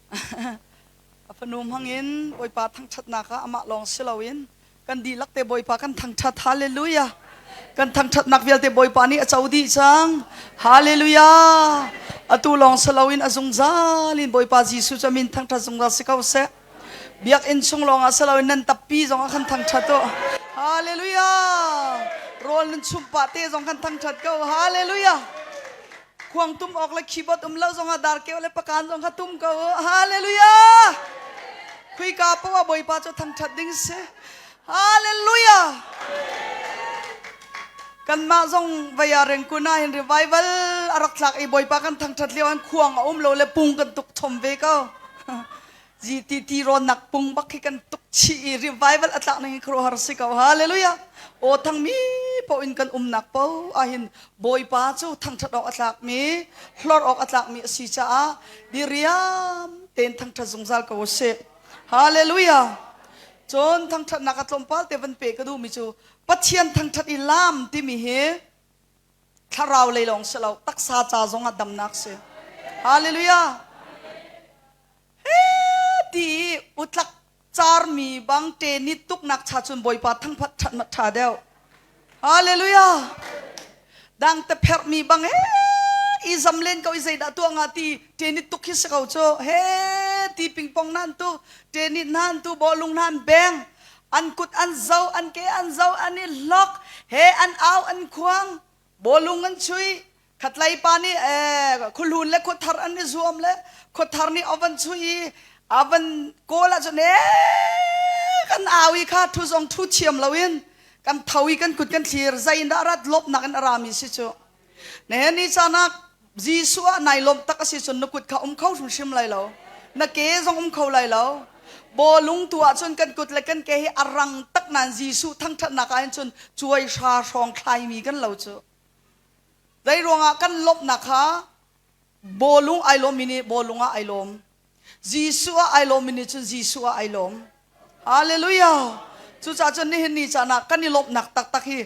A fanu hmangin Bawipa thangṭhatnak ah amah lawng si loin kan dihlak te Bawipa kan thangṭhat. Hallelujah. Kan thangṭhatnak vialte Bawipa nih a co dih cang. Hallelujah. Atu lawng si loin a zungzal in Bawipa Jesuh cu a min thangṭhat zungzal si ko seh. Biakinn chung lawng ah si loin nan tappi zong ah khan thangṭhat u. Hallelujah. Rawl nan chumh pah te zong khan thangṭhat ko. Hallelujah. Khuang tum awk le keyboard um lo zongah darkeu le pakan zong kha tum ko u. Hallelujah! Khuika poah Bawipa cu thangṭhat ding si. Hallelujah! Kanmah zong vaya rengkun ah hin revival a rak thlak i Bawipa kan thangṭhat lio an khuang a um lo le pung kan tuk chom ve ko. GTT rawnnak pung bak khi kan tuk chih i revival a tlak ning hi khuaruahhar si ko. Hallelujah. Aw thangmi paoh in kan umnak paoh ahhin Bawipa cu thangṭhat awk a tlakmi, hlorh awk a tlakmi a si caah diriam tein thangṭhat zungzal ko usih. Hallelujah. Cun thangṭhatnak a tlawmpal te van pe ka duhmi cu Pathian thangṭhat i laam timi hi thlarau lei lawng si lo, taksa ca zong ah damnak si. Hallelujah. Ti i utlak carmi bang ṭe tuknak cha cun Bawipa thangphat ṭhat ṭha deuh. Hallelujah! Dang te pherhmi bang he i zam len ko i zeidah tuah nga ti ṭe tuk hi si ko cu he ti pingpong nan tu ṭe nan tu bawlung nan beng an kut an zo an ke an zo an i hlok he an au an khuang bawlung an chui Khatlei pa nih khuahlun le khuathar an i zuam le khuathar nih a van chuih i a van kawl ahcun ee kan au i kha thu zong thu thiam loin kan tho i kan kut kan thlir zei in dah rat lawmhnak in a rami si cu. Ne ni caan ah Jesuh ah nai lawmh tak a si cun na kut kha um kho hrimhrim lai lo. Na ke zong um kho lai lo. Bawlung tu ahcun kan kut le kan ke hi a rang tak nain Jesuh thangṭhatnak ah hin cun cuai hra hrawng thlaimi kan lo cu. Zei ruangah kan lawmhnak kha bawlung ai lawmmi nih bawlung ah ai lawm. Jesuh ah ai lawmmi nih cun Jesuh ah ai lawm. Hallelujah. Cucaah cun nihin ni caan ah kan i lawmhnak taktak hi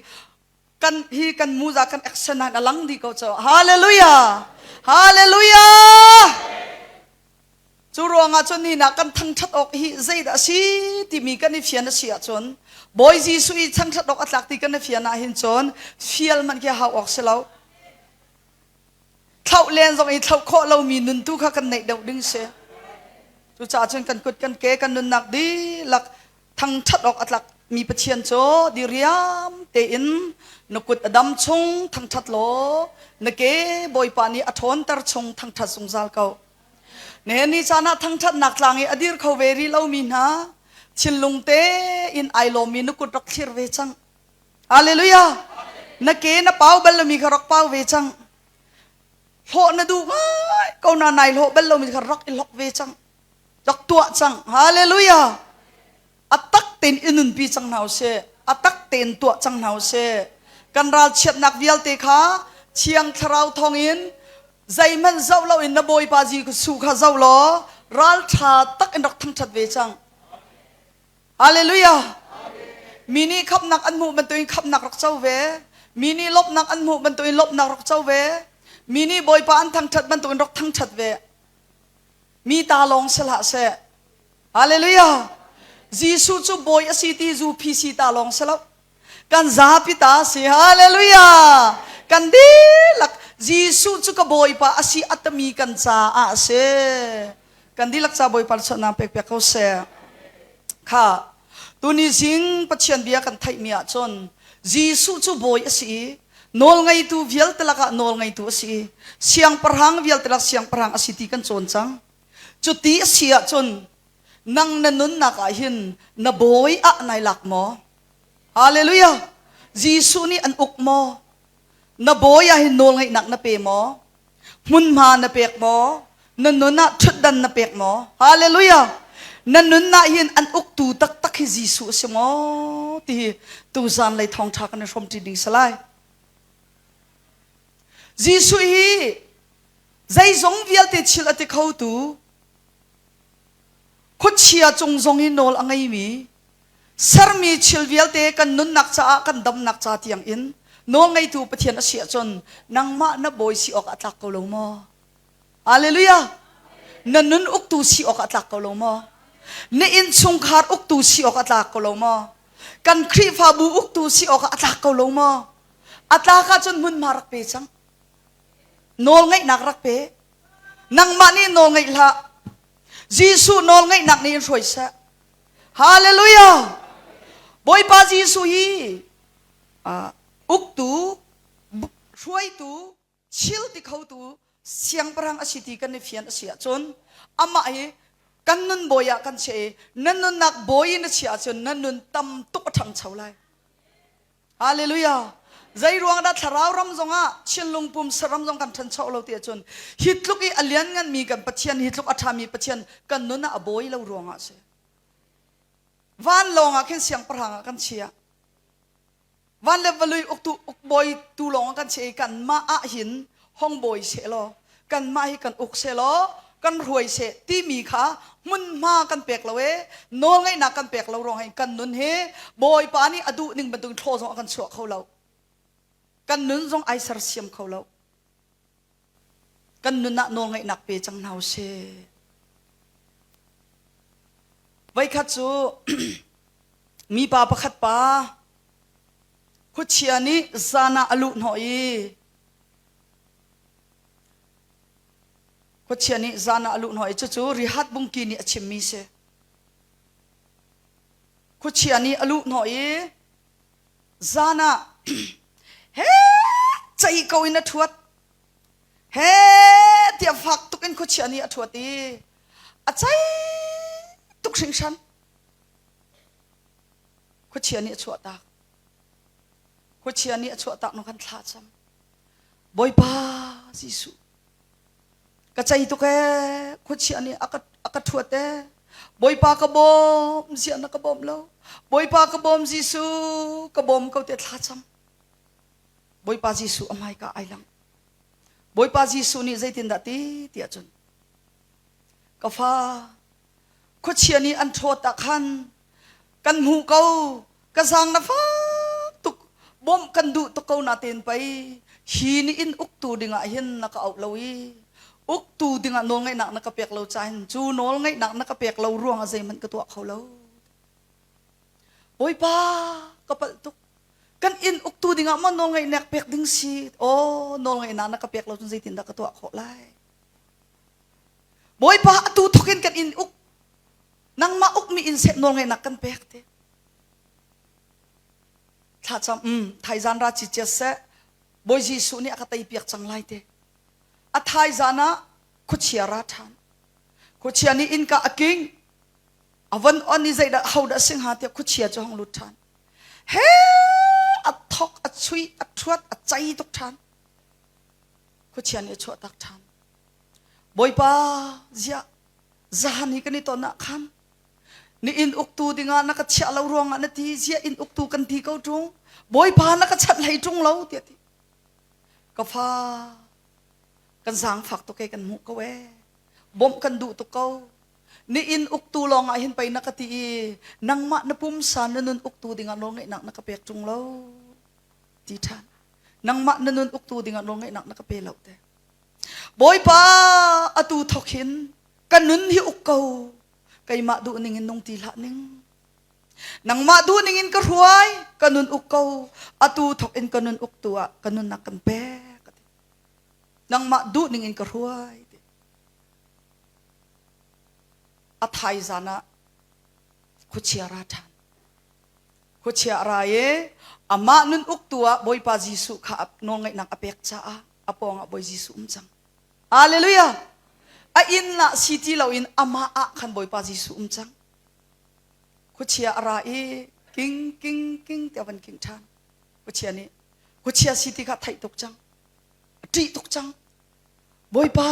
kan hi kan muza kan action ah a lang dih ko cu. Hallelujah. Hallelujah. Cu ruangah cun nihin ah kan thangṭhat awk hi zeidah a si timi kan i fian a si ahcun Bawi Jesuh i thangṭhat awk a tlak ti kan i fian ahhin cun fial hmanh khi hau awk si lo. Thlauh len zong i thlauh khawh lomi nun tu kha kan neih deuh ding si. Cucaah cun kan kut kan ke kan nunnak dihlak thangṭhat awk a tlak mi Pathian cu diriam tein na kut a dam chung thangṭhat law na ke Bawipa nih a ṭhawnter chung thangṭhat zungzal ko. Ne ni caan ah thangṭhatnak tlang i a dir kho ve rih lomi hna thinlung tein ai lawmmi na kut rak thlir ve cang. Hallelujah! Na ke na pau bal lomi kha rak pau ve cang. Hlawh na duh ngai ko na nai hlawh bal lomi kha rak i hlok ve cang. Rak tuah cang. Hallelujah! A tak tein i nunpi cang hna usih. A tak tein tuah cang hna usih. Kan ralchiatnak vialte kha Thiang Thlarau thawngin zeihmanh zoh loin na Bawipa Jesuh kha zoh law ralṭha tak in rak thangṭhat ve cang. Hallelujah! Mi nih khamhnak an hmuh bantukin khamhnak rak co ve. Mi nih lawmhnak an hmuh bantukin lawmhnak rak co ve. Mi nih Bawipa an thangṭhat bantukin rak thangṭhat ve. Mi ta lawng si hlah seh. Hallelujah! Jesuh cu bawi a si ti zu phi si ta lawng si lo. Kan zapi ta si. Hallelujah! Kan dihlak Jesuh cu ka bawipa a si a tami kan caah a si. Kan dihlak ca Bawipa suatnak pek piak ko seh. Kha tuni zing Pathian bia kan theihmi ahcun Jesuh cu bawi a si i nawlngeitu vialte lakah nawlngeitu a si i siangpahrang vialte lak siangpahrang a si ti kan cawn cang. Cuti a si ahcun nang na nunnak ah hin na bawi ah nai lak maw? Hallelujah! Jesuh nih an uk maw? Na bawi ah hin nawlngeihnak na pe maw? Hmunhma na pek maw? Na nun ah ṭhutdan na pek maw? Hallelujah! Na nun ah hin an uktu taktak hi Jesuh a si maw? Ti hi tuzan lei thawngṭha kan i hrawmṭi ding si lai. Jesuh hi zeizong vialte thil a ti khotu khuachia cung zong i nawl a ngeimi sermi thil vialte kan nunnak caah kan damnak ca tiang in nawl ngeitu Pathian a si ahcun nangmah na bawi si awk a tlak ko lo maw? Hallelujah! Na nun uktu si awk a tlak ko lo maw? Na innchungkhar uktu si awk a tlak ko lo maw? Kan Khrihfabu uktu si awk a tlak ko lo maw? A tlak ahcun hmunhma rak pe cang. Nawl ngeihnak rak pe. Nangmah nih nawl ngeih hlah. Jesuh nawl ngeihnak nih in hruai seh. Hallelujah! Bawipa Jesuh hi uktu, hruaitu, thil ti khotu siangpahrang a si ti kan i fian a si ahcun amah hi kan nun bawi ah kan chiah i na nunnak bawi in a chiah ahcun na nun tam tuk a ṭhangcho lai. Hallelujah! Zei ruang dah thlarau ram zongah thinlung pum saram zong kan ṭhancho lo ti ahcun hi tluk i a liannganmi kan Pathian hi tluk a ṭhami Pathian kan nun ah a bawi lo ruangah a si. Vanlawng ah khin siangpahrang ah kan chiah. Van le valui uktu ukbawi tu lawng kan si i kanmah ah hin hong bawi seh law kanmah hi kan uk seh law kan hruai seh timi kha hmunhma kan pek lo e nawlngeihnak kan pek lo ruang hin kan nun hi Bawipa nih a duh ning bantuk thlaw zong a kan chuah kho lo kan nun zong ai sersiam kho lo kan nun ah nawlngeihnak pe cang hna usih Voikhat cu mipa pakhat pa khuachia nih zan ah a luh hnawh i khuachia nih zan ah a luh hnawh i cucu Rihat Bungki nih a chimmi si. Khuachia nih a luh hnawh i zan ah he cei ko in a ṭhuat he tiah fak tuk in khuachia nih a ṭhuat i a cei tuk hringhran. Khuachia nih a chuahtak. Khuachia nih a chuahtak nu kan thlah cam. Bawipa Jesuh, ka cei tuk ee, khuachia nih a ka, a ka ṭhuat ee. Bawipa ka bawm, ziah na ka bawm lo. Bawipa ka bawm Jesuh, ka bawm ko tiah thla cam. Bawipa Jesuh a hmaika ai lang. Bawipa Jesuh nih zeitindah ti tiah cun ka fa khuachia nih an ṭhawt ah khan kan hmuh ko ka zaang na fak tuk bawmh kan duh tuk ko natein pei hi nih in uktu dingah hin na ka auh lo i uktu dingah nawlngeihnak na ka pek lo ca hin cu nawlngeihnak na ka pek lo ruangah zeihmanh ka tuah kho lo Bawipa ka palh tuk kan inn uktu dingah maw nawlngeihnak pek ding si aw nawlngeihnak na ka pek lo cun zeitindah ka tuah khawh lai Bawipa atu thawk in kan in uk nangmah ukmi in seh nawlngeihnak kan pek te thlacam um thaizan ra chi chia seh Bawi Jesuh nih a ka tei piak cang lai te a thaizan ah khuachia ra ṭhan khuachia nih innka a king a von on i zeidah ho dah sing ha tiah khuachia cu hong lut ṭhan he a thok a chui a ṭhuat a cei tuk ṭhan khuachia nih a chuah tak ṭhan Bawipa ziah zahan hi kan i ton ah khan ni inn uktu dingah na ka chiah lo ruangah na ti ziah inn uktu kan ti ko ṭung Bawipa na ka chanh hlei ṭung lo tiah ti ka fa kan zaangfak tuk e kan hmuh ko e bawmh kan duh tuk ko ni inn uktu lawng ah hin pei na ka ti i nangmah na pumsa na nun uktu dingah nawlngeihnak na ka pek ṭung lo ti ṭhan nangmah na nun uktu dingah nawlngeihnak na ka pe lo te Bawipa atu thok hin ka nun hi uk ko keimah duh ning in nung ti hlah ning nangmah duh ning in ka hruai ka nun uk ko atu thok in ka nun uk tu ah ka nunnak kan pek nangmah duh ning in ka hruai a thaizan ah khuachia ra ṭhan khuachia ra i amah nun uktu ah Bawipa Jesuh kha nawlngaihnak a pek caah a pawngah Bawi Jesuh um cang. Hallelujah! A inn ah si ti loin amah ah khan Bawipa Jesuh um cang. Khuachia a ra i king king king tiah van king ṭhan. Khuachia nih khuachia si ti kha theih tuk cang. A ṭih tuk cang. Bawipa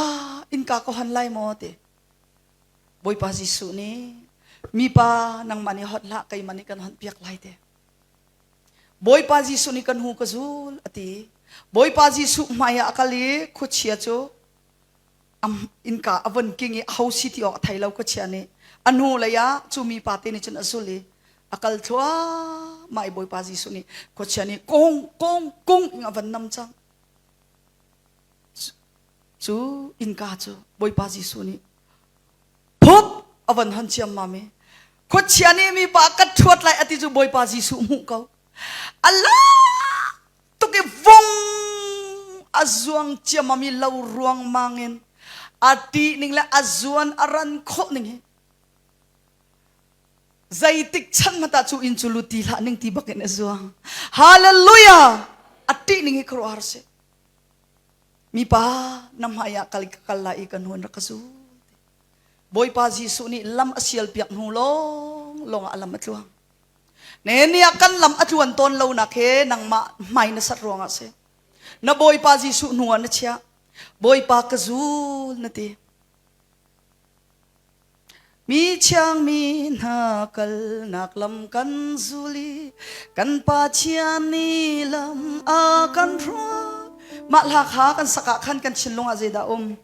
innka ka hon lai maw ti. Bawipa Jesuh nih mipa nangmah nih hot hlah keimah nih kan hon piak lai te. Bawipa Jesuh nih kan hu ka zul a ti. Bawipa Jesuh hmai ah a kal i khuachia cu innka a von king i aho si ti awk a thei lo khuachia nih a hnu lei ah cu mipa te nih cun a zul i a kal thluahmah i Bawipa Jesuh nih khuachia nih kung kung kung in a van nam cang. Cu innka cu Bawipa Jesuh nih A van hon ciammam i khuachia nih mipa ka ṭhuat lai a ti cu Bawipa Jesuh hmuh ko. A tuk i vung a zuang ciammam i lo ruangmang in a ṭih ning le a zuan a ran khawh ning hi zeitik chan hmanh ah cu inn cu lut ti hlah ning ti bak in a zuang. Hallelujah! A ṭih ning hi khuaruahhar si. Mipa na hmai ah kal ka kal lai i ka hnu in rak ka zul. Bawipa Jesuh nih lam a sial piak hnu lawng lawng ah a lam a tluang. Ne ni ah kan lam a tluan tawn lo nak he nangmah hmai na sat ruangah si. Na Bawipa Jesuh hnu ah na chiah. Bawipa ka zul na ti. Mi thiang mi hna kalnak lam kan zul i kan Pathian nih lam a kan hruai. Mah hla kha kan sak ah khan kan thinlung ah zeidah um?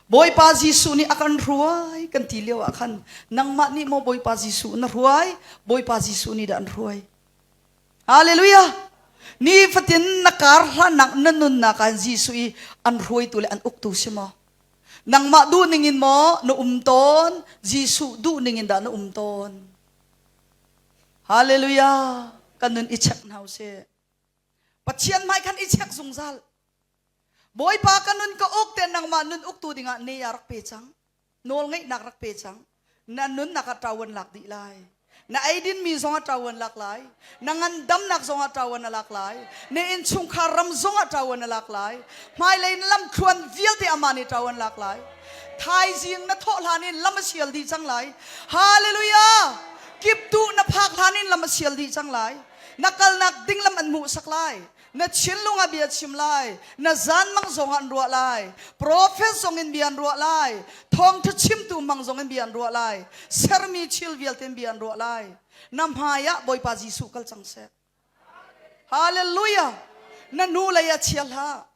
Bawipa Jesuh nih a kan hruai kan ti lio ah khan nangmah nih maw Bawipa Jesuh na hruai? Bawipa Jesuh nih dah an hruai? Hallelujah! Nifatin na kar hlannak na nunnak ah Jesuh i an hruaitu le an uktu si maw? Nangmah duh ning in maw na um tawn? Jesuh duh ning in dah na um tawn? Hallelujah! Kan nun i check hna usih. Pathian hmai khan i check zungzal. Bawipa ka nun ka uk te nangmah nun uktu dingah ne a rak pe cang. Nawl ngeihnak rak pe cang. Na nunnak ah ṭawan lak dih lai. Na eidin mi zong ah ṭawan lak lai. Na ngandamnak zong ah ṭawan a lak lai. Na innchungkhar ram zong ah ṭawan a lak lai. Hmailei na lamthluan vialte amah nih ṭawan lak lai. Thaizing na thawh hlan in lam a sial dih cang lai. Hallelujah! Kiptuh na phak hlan in lam a sial dih cang lai. Na kalnak ding lam an hmuhsak lai. Na thinlung ah bia chim lai. Na zanmang zong ah an ruah lai. Profet zong in bia an ruah lai. Thawngṭha chimtu hmang zong in bia an ruah lai. Sermi thil vialte in bia an ruah lai. Na hmai ah Bawipa Jesuh kal cang seh. Hallelujah! Na nu lei ah chia hlah.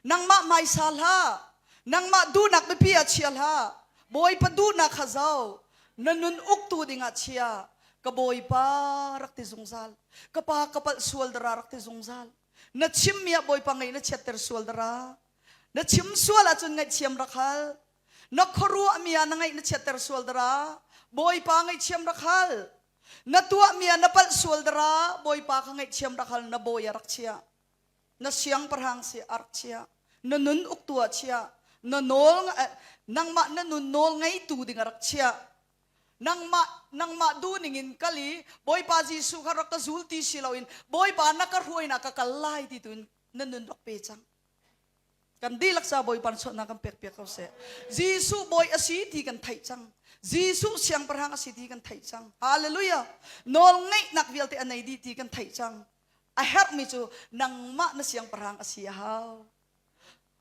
Nangmah hmaisa hlah. Nangmah duhnak biapi ah chia hlah. Bawipa duhnak kha zoh. Na nun uktu dingah chia. Ka Bawipa rak ti zungzal. Ka pa ka palh sual dara rak ti zungzal. Na chimmi ah Bawipa ngaih na chiatter sual dara. Na chim sual ahcun ngaihthiam rak hal. Na khuaruahmi ah na ngaih na chiatter sual dara. Bawipa ngaihthiam rak hal. Na tuahmi ah na palh sual dara. Bawipa kha ngaihthiam rak hal. Na bawi ah rak chia. Na siangpahrang si a rak chia. Na nun uktu ah chia. Na nawl nangmah na nun nawl ngeitu ding a rak chia. Nangmah nangmah duh ning in kal i Bawipa Jesuh kha rak ka zul ti si loin Bawipa na ka hruainak ka kal lai ti tu in na nun rak pe cang. Kan dihlak ca Bawipa chuahnak kan pek piak ko seh. Jesuh Bawi a si ti kan theih cang. Jesuh siangpahrang a si ti kan theih cang. Hallelujah. Nawl ngeihnak vialte a nei dih ti kan theih cang. A herhmi cu nangmah na siangpahrang a si a hau.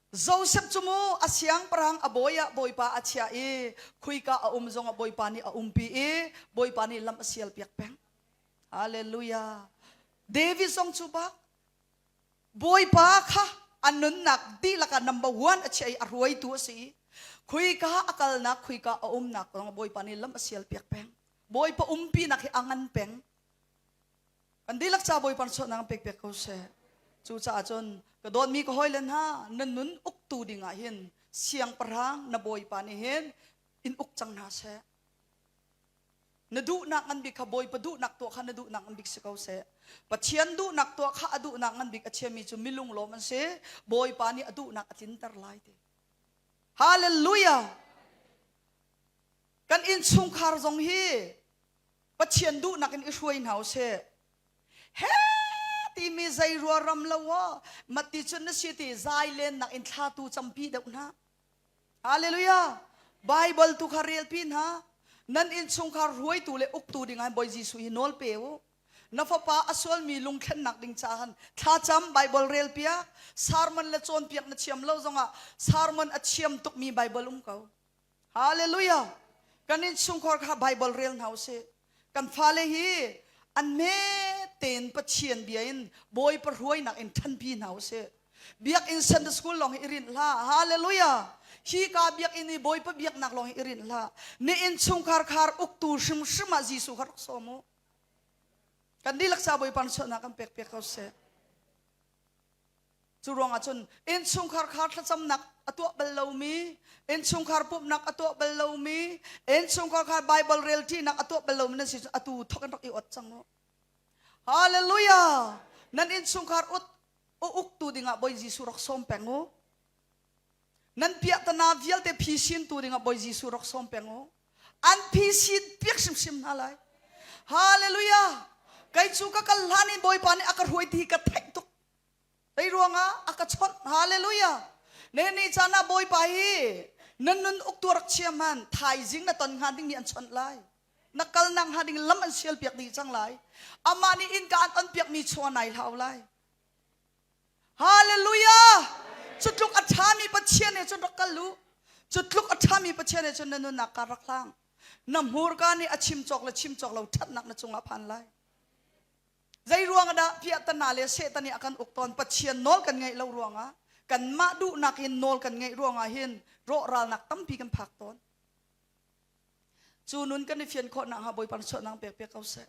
Joseph cu mu a siangpahrang a bawi ah Bawipa a chiah i khuika a um zongah Bawipa nih a umpi i Bawipa nih lam a sial piak peng. Hallelujah. David zong cu bak Bawipa kha a nunnak dihlak ah number one a chiah i a hruaitu a si i khuika a kalnak khuika a umnak zongah Bawipa nih lam a sial piak peng. Bawipa umpinak hi a ngan peng. Kan dihlak ca Bawipa chuahnak pek piak ko seh. Cucaah cun ka dawtmi ka hawile hna na nun uktu dingah hin siangpahrang na Bawipa nih hin in uk cang hna seh. Na duhnak ngan bik kha Bawipa duhnak tuah kha na duhnak ngan bik si ko seh. Pathian duhnak tuah kha a duhnak ngan bik a chiami cu milung lawm an si. Bawipa nih a duhnak a tlinter lai ti. Hallelujah! Kan innchungkhar zong hi Pathian duhnak in i hruai hna usih. He timi zei rua ram lo aw mati cun na si ti zai lennak in thlatu campi deuh hna. Hallelujah. Bible tu kha rel pi hna. Nan innchungkhar hruaitu le uktu ding ah Bawi Jesuh hi nawl pe u. Na fapa a sualmi lungthlennak ding caah han thlacam Bible rel piak. Sermon le cawnpiak na thiam lo zongah sermon a thiam tukmi Bible um ko. Hallelujah! Kan innchungkhar kha Bible rel hna usih. Kan fale hi an hme tein Pathian bia in Bawipa hruainak in ṭhanpi hna usih. Biakinn Sunday school lawng hi i rinh hlah. Hallelujah! Hi ka biakinn i Bawipa biaknak lawng hi i rinh hlah. Na innchungkhar khar uktu hrimhrim ah Jesuh kha rak sawm u. Kan dihlak ca Bawipa na chuahnak kan pek piak ko seh. Cu ruangah cun innchungkhar kha thlacamnak a tuah bal lomi, innchungkhar pumhnak a tuah bal lomi, innchungkhar kha Bible relṭinak a tuah bal lomi nan si cu atu thawk in rak i ot cang u. Hallelujah! Nan innchungkhar ut uktu dingah Bawi Jesuh rak sawm peng u. Nan piahtana vialte phisin tu dingah Bawi Jesuh rak sawm peng u. An phisin piak hrimhrim hna lai. Hallelujah! Kei cu ka kal hlan in Bawipa nih a ka hruai ti ka theih tuk. Zei ruangah a ka chawnh? Hallelujah! Ne ni caan ah Bawipa hi nan nun uktu rak chia hman thaizing na ton hnga dingmi an chawnh lai. Na kalnak hnga ding lam an sial piak dih cang lai. Amah nih innka an on piakmi chaw nai hlau lai. Hallelujah! Cu tluk a ṭhami Pathian he cun rak kal u. Cu tluk a ṭhami Pathian he cun na nunnak ka rak hlang. Na hmurka nih a chim cawk le chim cawk lo ṭhatnak na cungah phan lai. Zei ruang dah piahtana le Satan nih a kan uk tawn? Pathian nawl kan ngaih lo ruangah, kanmah duhnak in nawl kan ngaih ruangah hin rawhralnak tampi kan phak tawn. Cu nun kan i fian khawh nakhnga Bawipa chuahnak pek piak ko seh.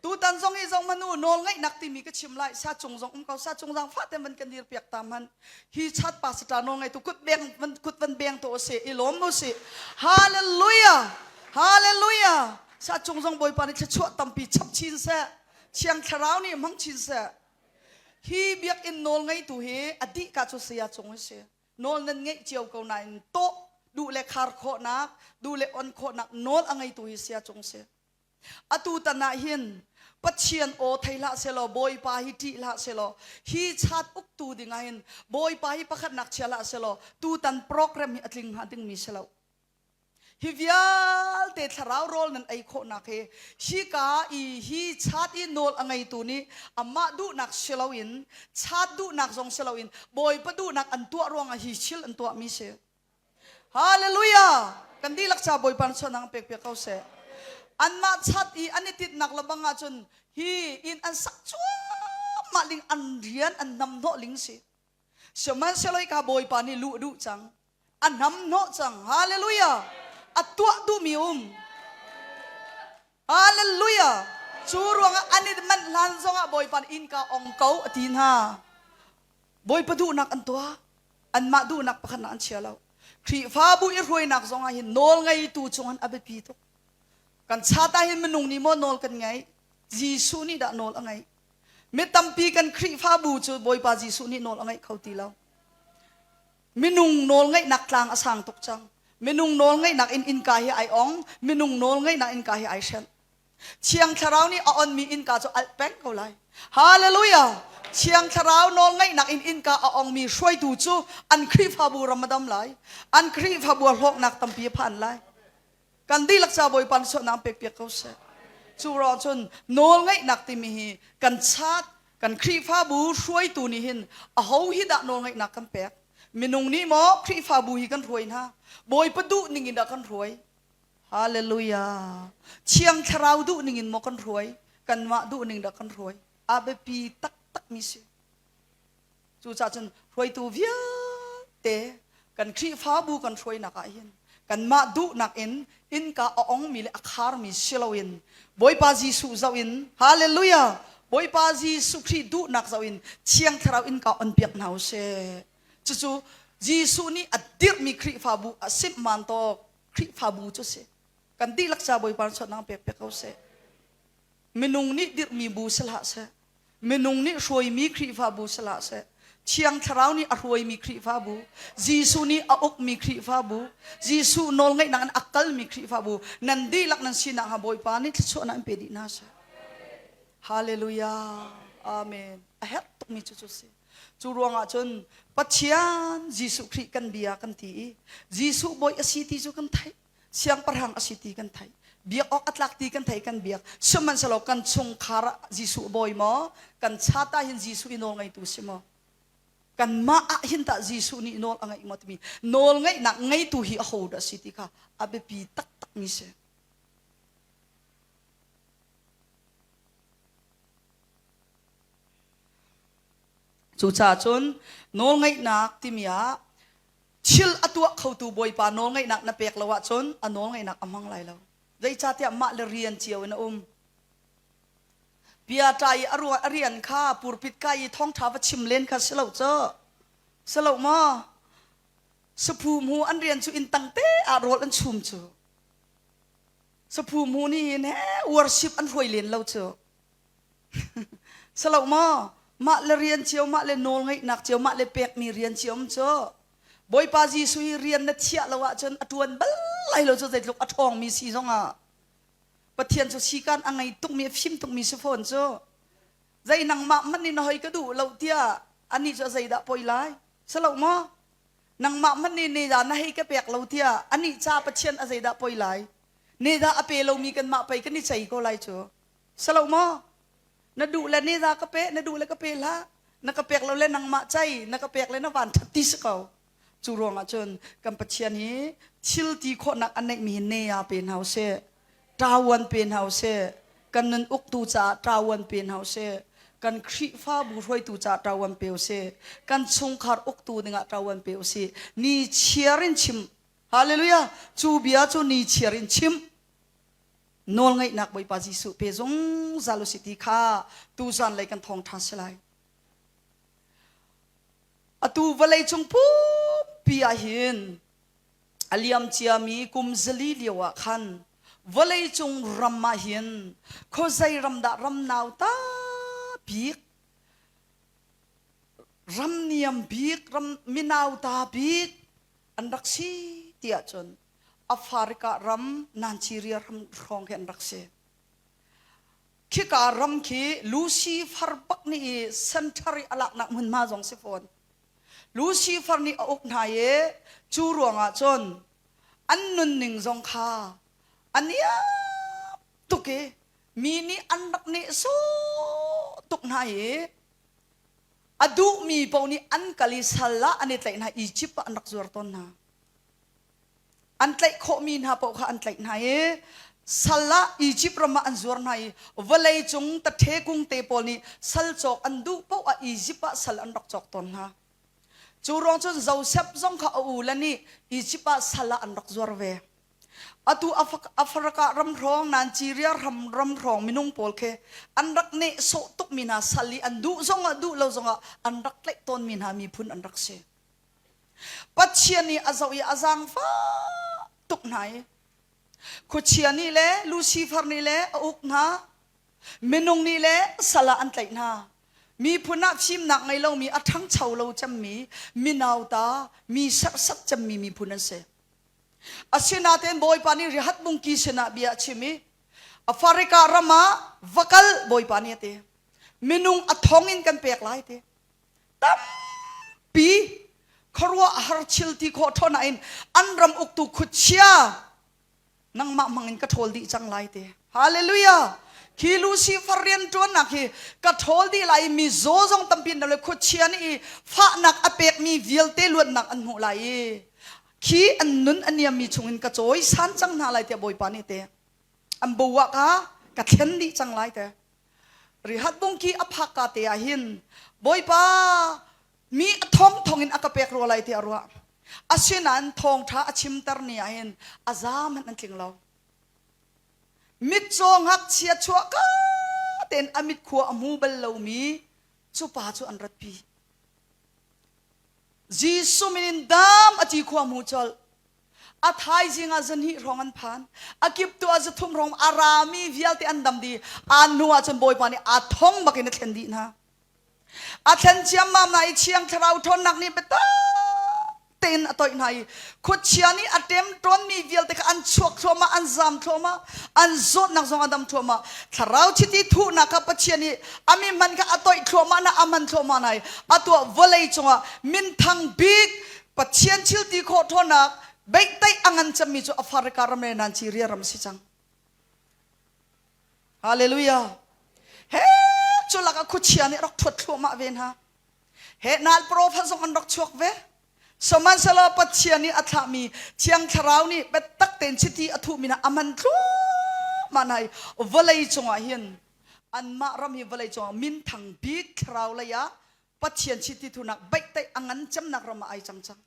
Tutan zong hi zong manu nawl ngaihnak timi ka chim lai sa cung zong um ko sa cung zang fa te man kan dir piak ta man hi chat pastor nawl ngaitu kut beng van kut van beng to se i lawm no si hallelujah hallelujah Sa cung zong Bawipa nih thluachuah tampi chap chin seh. Thiang Thlarau nih hmang chin seh. Hi biakinn nawl ngeitu hi a dih ka cu saya cung hi si. Nawl nan ngeih cio ko nain tawh duh le khar khawhnak, duh le on khawhnak nawl a ngeitu hi saya cung si. Atu tan ah hin Pathian aw thei hlah selaw Bawipa hi ṭih hlah selaw hi chat uktu ding ah hin Bawipa hi pakhatnak chia hlah selaw tutan program hi a tling hnga dingmi si lo. Hi vialte thlarau rawl nan ei khawhnak hi hika i hi chat i nawl a ngeitu nih amah duhnak si loin chat duhnak zong si loin Bawipa duhnak an tuah ruangah hi thil an tuahmi si. Hallelujah! Kan dihlak ca Bawipa na chuahnak pek piak ko seh. Anmah chat i an i titnak lebang ahcun hi inn an sak cuahmah ling an rian an namhnawh ling si. Sihmanhsehlaw ka Bawipa nih luh a duh cang. A namhnawh cang. Hallelujah. A tuah duhmi um. Hallelujah. Cu ruangah an i manh hlan zongah Bawipa nih innka ong ko a ti hna. Bawipa duhnak an tuah. Anmah duhnak pakhat nak an chia lo. Khrihfabu i hruainak zongah hin nawl ngeitu cung an a biapi tuk. Kan chat ah hin minung nih maw nawl kan ngeih? Jesuh nih dah nawl a ngeih. Mi tampi kan Khrihfabu cu Bawipa Jesuh nih nawl a ngeih kho ti lo. Minung nawl ngeihnak tlang a sang tuk cang. Minung nawl ngeihnak in innka hi ai ong, minung nawl ngeihnak innka hi ai hrenh. Thiang Thlarau nih a onmi innka cu alh peng ko lai. Hallelujah! Thiang Thlarau nawl ngeihnak in innka a ongmi hruaitu cu an Khrihfabu ram a dam lai. An Khrihfabu ah hlawknak tampi a phan lai. Kan dihlak ca Bawipa nih suahnak pek piak ko seh. Cu ruang cun nawl ngeihnak timi hi kan chat kan Khrihfabu hruaitu nih hin aho hi dah nawl ngeihnak kan pek? Minung nih maw Khrihfabu hi kan hruai hna? Bawipa duh ning in dah kan hruai? Hallelujah. Thiang Thlarau duh ning in maw kan hruai? Kanmah duh ning dah kan hruai? A biapi taktak mi si. Cucaah cun hruaitu vialte kan Khrihfabu kan hruainak ah hin kanmah duhnak in innka a ongmi le a kharmi si loin Bawipa Jesuh zoh in Hallelujah Bawipa Jesuh Khrih duhnak zoh in Thiang Thlarau innka on piak hna u sih. Cucu Jesuh nih a dirhmi Khrihfabu a simh man tawk Khrihfabu cu si. Kan dihlak ca Bawipa chuahnak pek piak ko seh. Minung nih dirhmi bu si hlah seh. Minung nih hruaimi Khrihfabu si hlah seh. Thiang Thlarau nih a hruaimi Khrihfabu, Jesuh nih a ukmi Khrihfabu, Jesuh nawlngeihnak in a kalmi Khrihfabu, nan dihlak nan sinak hnga Bawipa nih thluachuahnak in pe dih hna seh. Hallelujah. Amen. A herh tukmi cu cu si. Cu ruangah cun Pathian Jesuh Khrih kan bia kan ti i Jesuh bawi a si ti cu kan theih. Siangpahrang a si ti kan theih. Biak awk a tlak ti kan theih kan biak. Sihmanhsehlaw kan chungkhar ah Jesuh bawi maw? Kan chat ah hin Jesuh i nawl ngeitu si maw? Kanmah ah hin tah Jesuh nih nawl a ngeih maw timi nawl ngeihnak ngeitu hi aho dah si ti kha a biapi taktakmi si. Cucaah cun nawlngeihnak timi ah Thil a tuah khotu Bawipa nawlngeihnak na pek lo ahcun a nawlngeihnak a hmang lai lo. Zeicahtiah mah le rian cio in a um. Bia ṭa i a rian kha purpit ka i thawngṭha va chim len kha si lo cu. Si lo maw? Saphu mu an rian cu inn tang te ah rawl an chum cu. Saphu mu nih hin he worship an hruai len lo cu. Si lo maw? Mah le rian cio, mah le nawl ngeihnak cio, mah le pekmi rian cio um cu. Bawipa Jesuh hi rian na thiah lo ahcun a ṭuan bal lai lo cu zeitluk a ṭhawngmi si zongah. Pathian cu sikan a ngei tukmi a fim tukmi si fawn cu. Zei nangmah hmanh nih na hoi ka duh lo tiah anih cu a zeidah poi lai? Si lo maw? Nangmah hmanh nih ne dah na hei ka pek lo tiah anih ca Pathian a zeidah poi lai? Ne dah a pe lomi kanmah pei kan i cei ko lai cu. Si lo maw? Na duh le ne dah ka pe, na duh le ka pe hlah. Na ka pek lo le nangmah cei, na ka pek le na van ṭhat ti si ko. Cu ruangah cun kan Pathian hi thil ti khawhnak a neihmi hi ne ah pe hna usih. Ṭawan pe hna usih. Kan nun uktu caah ṭawan pe hna usih. Kan Khrihfabu hruaitu caah ṭawan pe usih. Kan chungkhar uktu dingah ṭawan pe usih. Ni chiar in chim. Hallelujah. Cu bia cu ni chiar in chim. Nawlngaihnak Bawipa Jesuh pe zungzal usih ti kha tuzan lei kan thawngṭha si lai. Atu vawleicung pumpi ah hin a liam ciami kum zali lio ah khan vawleicung ram ah hin khuazei ram dah ram nauta bik ram niam bik ram minauta bik an rak si tiah cun Africa ram Nigeria ram hrawng khi an rak si. Khika ram khi Lucifer bak nih i center i a laknak hmunhma zong si fawn. Lucifer nih a uk hna i cu ruangah cun an nunning zong kha a niam tuk i mi nih an rak nehsawh tuk hna i a duhmi paoh nih an kal i sal ah an i tlaih hna Egypt ah an rak zuar tawn hna. An tlaih khawhmi hna paoh kha an tlaih hna i sal ah Izipt ram ah an zuar hna i vawleicung tathe kungte pawl nih sal cawk an duh paoh ah Izipt ah sal an rak cawk tawn hna. Cu ruang cun Josef zong kha a ule nih Izipt ah sal ah an rak zuar ve. Atu Africa ram hrawng Nigeria ram ram hrawng minung pawl khi an rak nehsawh tukmi hna sal i an duh zongah duh lo zongah an rak tlaih tawnmi hna miphun an rak si. Pathian nih a zoh i a zaangfah tuk hna i khuachia nih le Lucifer nih le a uk hna minung nih le sal ah an tlaih hna miphun ah fimnak ngei lomi a ṭhangcho lo cemmi minauta mi serhsat cemmi miphun an si asinain Bawipa nih rihat bungki sinah bia a chim i Africa ram ah va kal Bawipa nih a ti minung a thong in kan pek lai ti tampi khuaruahhar thil ti khawh ṭhawn ah in an ram uktu khuachia nangmah hmang in ka ṭhawl dih cang lai ti hallelujah khi Lucifer rian ṭuannak hi ka ṭhawl dih lai i mi zaw zong tampi an le khuachia nih i fahnak a pekmi vialte luatnak an hmuh lai i khi an nun a niammi chungin ka cawisan cang hna lai tiah Bawipa nih te an bo ah ka ka thlen dih cang lai te Rihat bungki a phak ka te ah hin Bawipa mi a thong thong in a ka pek rua lai ti a ruah. Asinain thawngṭha a chimter ni ah hin a za hmanh an tling lo. Mitcaw ngakchia chuah ka tein a mit khua a hmu bal lomi cu pa cu an ratpi. Jesuh min in dam a ti khua hmu colh. A thaizing ah zahnih hrawng an phan. A kiptu ah zathum hrawng a rami vialte an dam dih. Aan hnu ah cun Bawipa nih aa thong bak in a thlen dih hna. A thlen ciammam hna i Thiang Thlarau ṭhawnnak nih biatak tein a toih hna i khuachia nih a ṭemṭawnmi vialte kha an chuak thluahmah, an zam thluahmah, an zawtnak zong a dam thluahmah. Thlarau chiti thuhnak kha Pathian nih a mi hman kha a toih thluahmah hna, a hman thluahmah hna i a tuah vawlei cungah minthang bik Pathian thil ti khawh ṭhawnnak beihtaih a ngan cemmi cu Africa ram le Nigeria ram si cang. Hallelujah. He cu lakah khuachia nih rak ṭhuat thluahmah ve hna. He nal prophet zong an rak chuak ve. Sihmanhsehlaw Pathian nih a thlahmi Thiang Thlarau nih biatak tein chiti a thuhmi hna a hman thluahmah hna i vawlei cungah hin anmah ram hi vawlei cungah minthang bik thlarau lei ah Pathian chiti thunak baihtaih a ngan cemnak ram ah ai cang cang.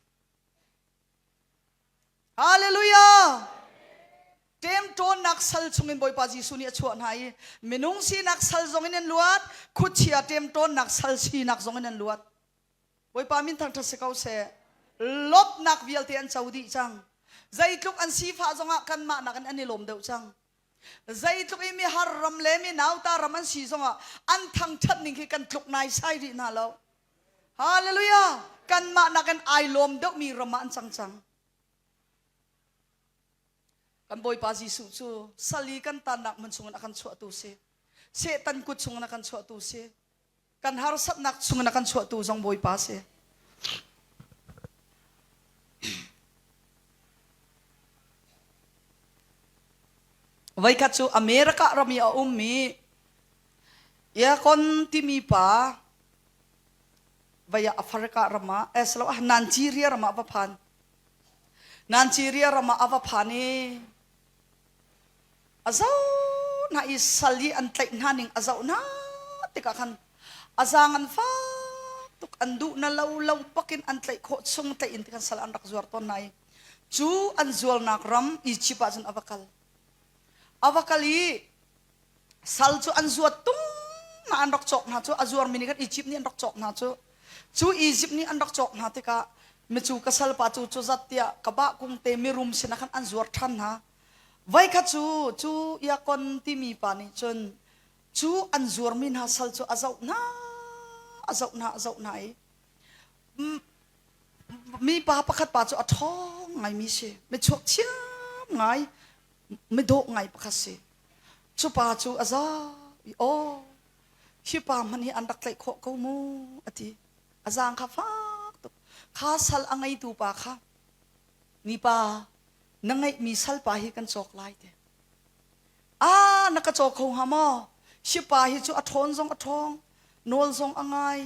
Hallelujah! Ṭemṭawnnak sal chungin Bawipa Jesuh nih a chuah hna i minung sinak sal zongin an luat, khuachia ṭemṭawnnak sal sinak zongin an luat. Bawipa min thangṭhat si ko seh. Lawmhnak vialte an co dih cang. Zeitluk an sifah zongah kanmah nakin an i lawm deuh cang. Zeitluk i mihar ram le mi nauta ram an si zongah an thangṭhat ning khi kan tluk naisai rih hna lo. Hallelujah! Kanmah nakin ai lawm deuhmi ram ah an cang cang. Kan Bawipa Jesuh cu sal i kan tannak hmun chungin a kan chuahtu si. Satan kut chungin a kan chuahtu si. Kan harsatnak chungin a kan chuahtu zong Bawipa si. Voikhat cu America ram i a ummi Eakon timi pa vei ah Africa ram ah eh Nigeria ram ah va phan. Nigeria ram ah a va phan i a zoh hna i sal i an tlaih hna ning a zoh hna tikah khan a zaang an fak tuk an duh na lo lo bakin an tlaih khawh chung tlaih in tikhan sal an rak zuar tawn hna i cu an zualnak ram Egypt ah cun a va kal a va kal i Sal cu an zuat tung na an rak cawk hna cu a zuarmi nih khan Egypt nih an rak cawk hna cu cu Egypt nih an rak cawk hna tikah micu ka salpa cu cu zat tiah ka bah kung te mirum sinah khan an zuar ṭhan hna voikhat cu cu Iakon timi pa nih cun cu an zuarmi hna sal cu a zoh hna a zoh hna a zoh hna i mi pa pakhat pa cu a ṭhawng ngaimi si michuak thiam ngai midawh ngai pakhat si Cu pa cu a za i aw hi pa hmanh hi an rak tlaih khawh ko mu a ti. A zaang kha fak tuk. Kha sal a ngeitu pa kha mipa na ngeihmi sal pa hi kan cawk lai te. Ah na ka caw kho hnga maw? Hi pa hi cu a ṭhawn zong a ṭhawng, nawl zong a ngai,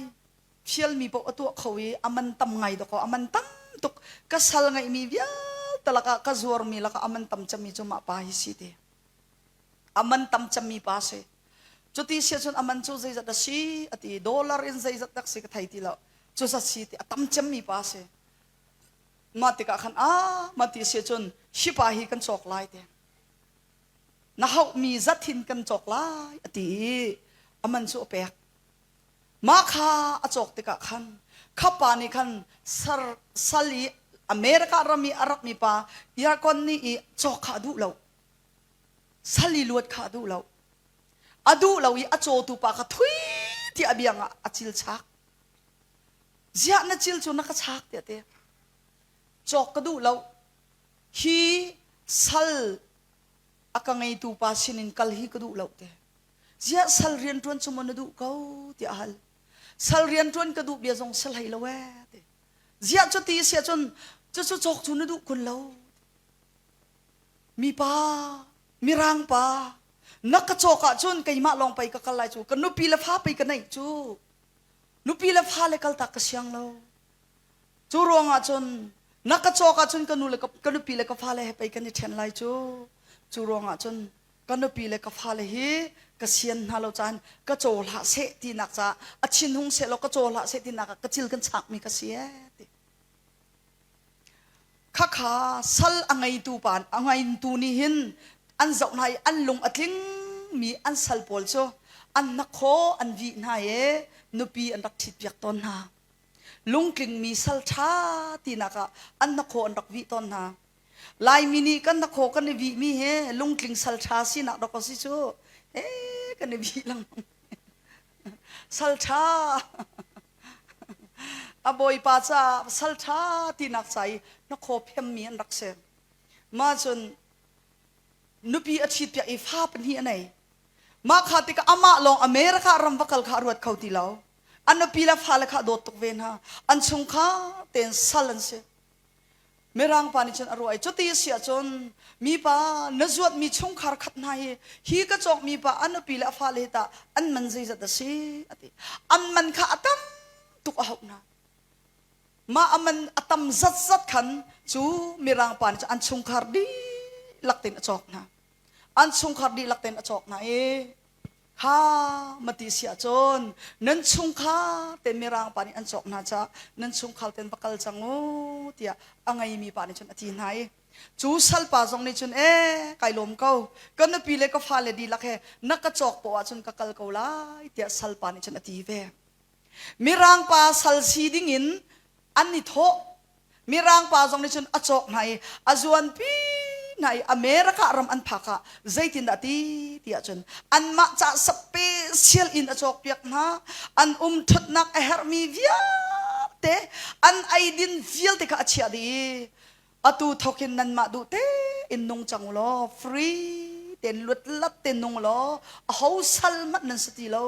fialmi paoh a tuah kho i a man tam ngai dawkaw a man tam tuk. Ka sal ngeihmi vialte lakah ka zuarmi lakah a man tam cemmi cu mah pa hi si ti. A man tam cemmi pa si. Cuti si ahcun a man cu zeizat a si a ti. Dollar in zeizat dak si ka thei ti lo. Cu zat si ti a tam cemmi pa si. Mah tikah khan ah mah ti si ahcun hi pa hi kan cawk lai ti. Na hauhmi zat hin kan cawk lai a ti i a man cu a pek. Mah kha a cawk tikah khan kha pa nih khan sar sal i America ram i a rakmi pa Yarkon nih i cawk kha a duh lo. Sal i luat kha a duh lo. A duh lo i a cawtu pa kha thui tiah a biang ah a cil chak. Ziah na cil cu na ka chak tiah ti. Cawk ka duh lo. Hi sal a ka ngeitu pa sinin kal hi ka duh lo te. Ziah sal rian ṭuan cu maw na duh ko tiah a hal. Sal rian ṭuan ka duh bia zong si hlei lo ee ti. Ziah cuti si ahcun cucu cawk cu na duh kun lo. Mipa, mirang pa, na ka cawk ahcun keimah lawng pei ka kal lai cu. Ka nupi le fa pei ka neih cu. Nupi le fa le kaltak ka siang lo. Cu ruangah cun na ka cawk ahcun ka nu le ka nupi le ka fale he pei kan i ṭhen lai cu. Cu ruangah cun ka nupi le ka fale hi ka sian hna lo caan ka caw hlah seh tinak caah a thin hung seh law ka caw hlah seh tinak ah ka cil kan chakmi ka si ee ti. Khakha sal a ngeitu pa a ngeitu nih hin an zoh hna i an lung a tlingmi an sal pawl cu an hnakhaw an vih hna i nupi an rak ṭhitpiak tawn hna. Lungtlingmi sal ṭha tinak ah an hnakhaw an rak vih tawn hna. Laimi nih kan hnakhaw kan i vihmi hi lungtling sal ṭha sinak dawk a si cu. Ee kan i vih lengmang. Sal ṭha. A bawipa caah sal ṭha tinak ca i hnakhaw phemmi an rak si. Mah cun nupi a ṭhitpiak i fa pahnih a nei. Mah kha tikah amah lawng America ram va kal kha a ruat kho ti lo. A nupi le fale kha a dawt tuk ve hna. An chungkhar tein sal an si. Mirang pa nih cun a ruah i cuti a si ahcun mipa na zuatmi chungkhar khat hna hi hi ka cawkmi pa a nupi le a fale hi tah an man zeizat a si a ti. An man kha a tam tuk a hauh hna. Mah a man a tam zatzat khan cu mirang pa nih cun an chungkhar dihlak tein a cawk hna. An chungkhar dihlak tein a cawk hna i. Kha mati si ahcun nan chungkhar te mirang pa nih an cawk hna caah nan chungkhar ten va kal cang u tiah a ngeimi pa nih cun a ti hna i cu salpa zong nih cun ee kai lawm ko ka nupi le ka fale dihlak he na ka cawk poah ahcun ka kal ko lai tiah salpa nih cun a ti ve. Mirang pa sal si dingin an i thawh. Mirang pa zong nih cun a cawk hna i a zuanpi hna i America ram an phak ah zeitindah ti ti ahcun anmah ca special in a cawkpiak hna. An um ṭhutnak a herhmi vialte an eidin vialte kha a chiah dih i atu thawk in nanmah duh tein nung cang u law free tein luatlat tein nung law aho sal hmanh nan si ti lo.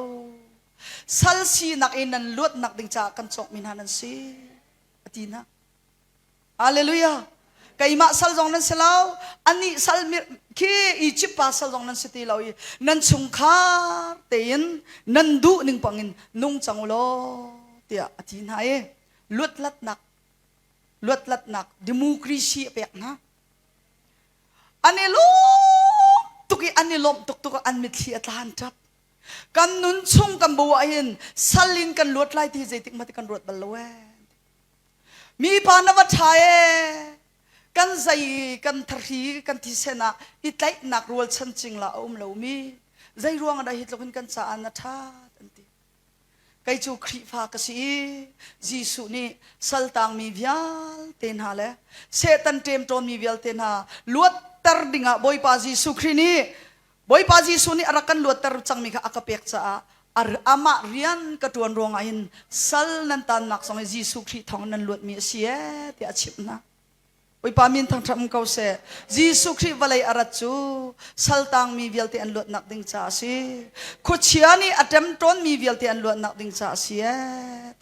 Sal sinak in nan luatnak ding caah kan cawkmi hna nan si a ti hna. Hallelujah. Keimah sal zong nan si lo, anih sal khi Egypt pa sal zong nan si ti lo i nan chungkhar tein nan duh ning pangin nung cang u law tiah a ti hna i luatlatnak luatlatnak democracy a pek hna. An i lawm tuk i an i lawmh tuk tuk an mitthli a tlan ṭap. Kan nun chung kan bo ah hin sal in kan luat lai ti zeitik hmanh kan ruat bal lo ee. Mi pa na va ṭha ee. Kan zei kan thahri kan thisen ah i tlaihnak rualchan cingla a um lomi zei ruang ah dah hi tluk in kan caah na ṭhat an ti. Kei cu Khrihfa ka si i Jesuh nih saltangmi vialte hna le Satan ṭemṭawnmi vialte hna luatter dingah Bawipa Jesuh Khrih nih Bawipa Jesuh nih a rak kan luatter cangmi kha a ka pek caah amah rian ka ṭuan ruangah hin sal nan tannak zong hi Jesuh Khrih thawng nan luatmi a si ee tiah a chimh hna. Bawipa min thangṭhat um ko seh. Jesuh Khrih vawlei a rat cu saltangmi vialte an luatnak ding caah a si. Khuachia nih a ṭemṭawnmi vialte an luatnak ding caah a si ee.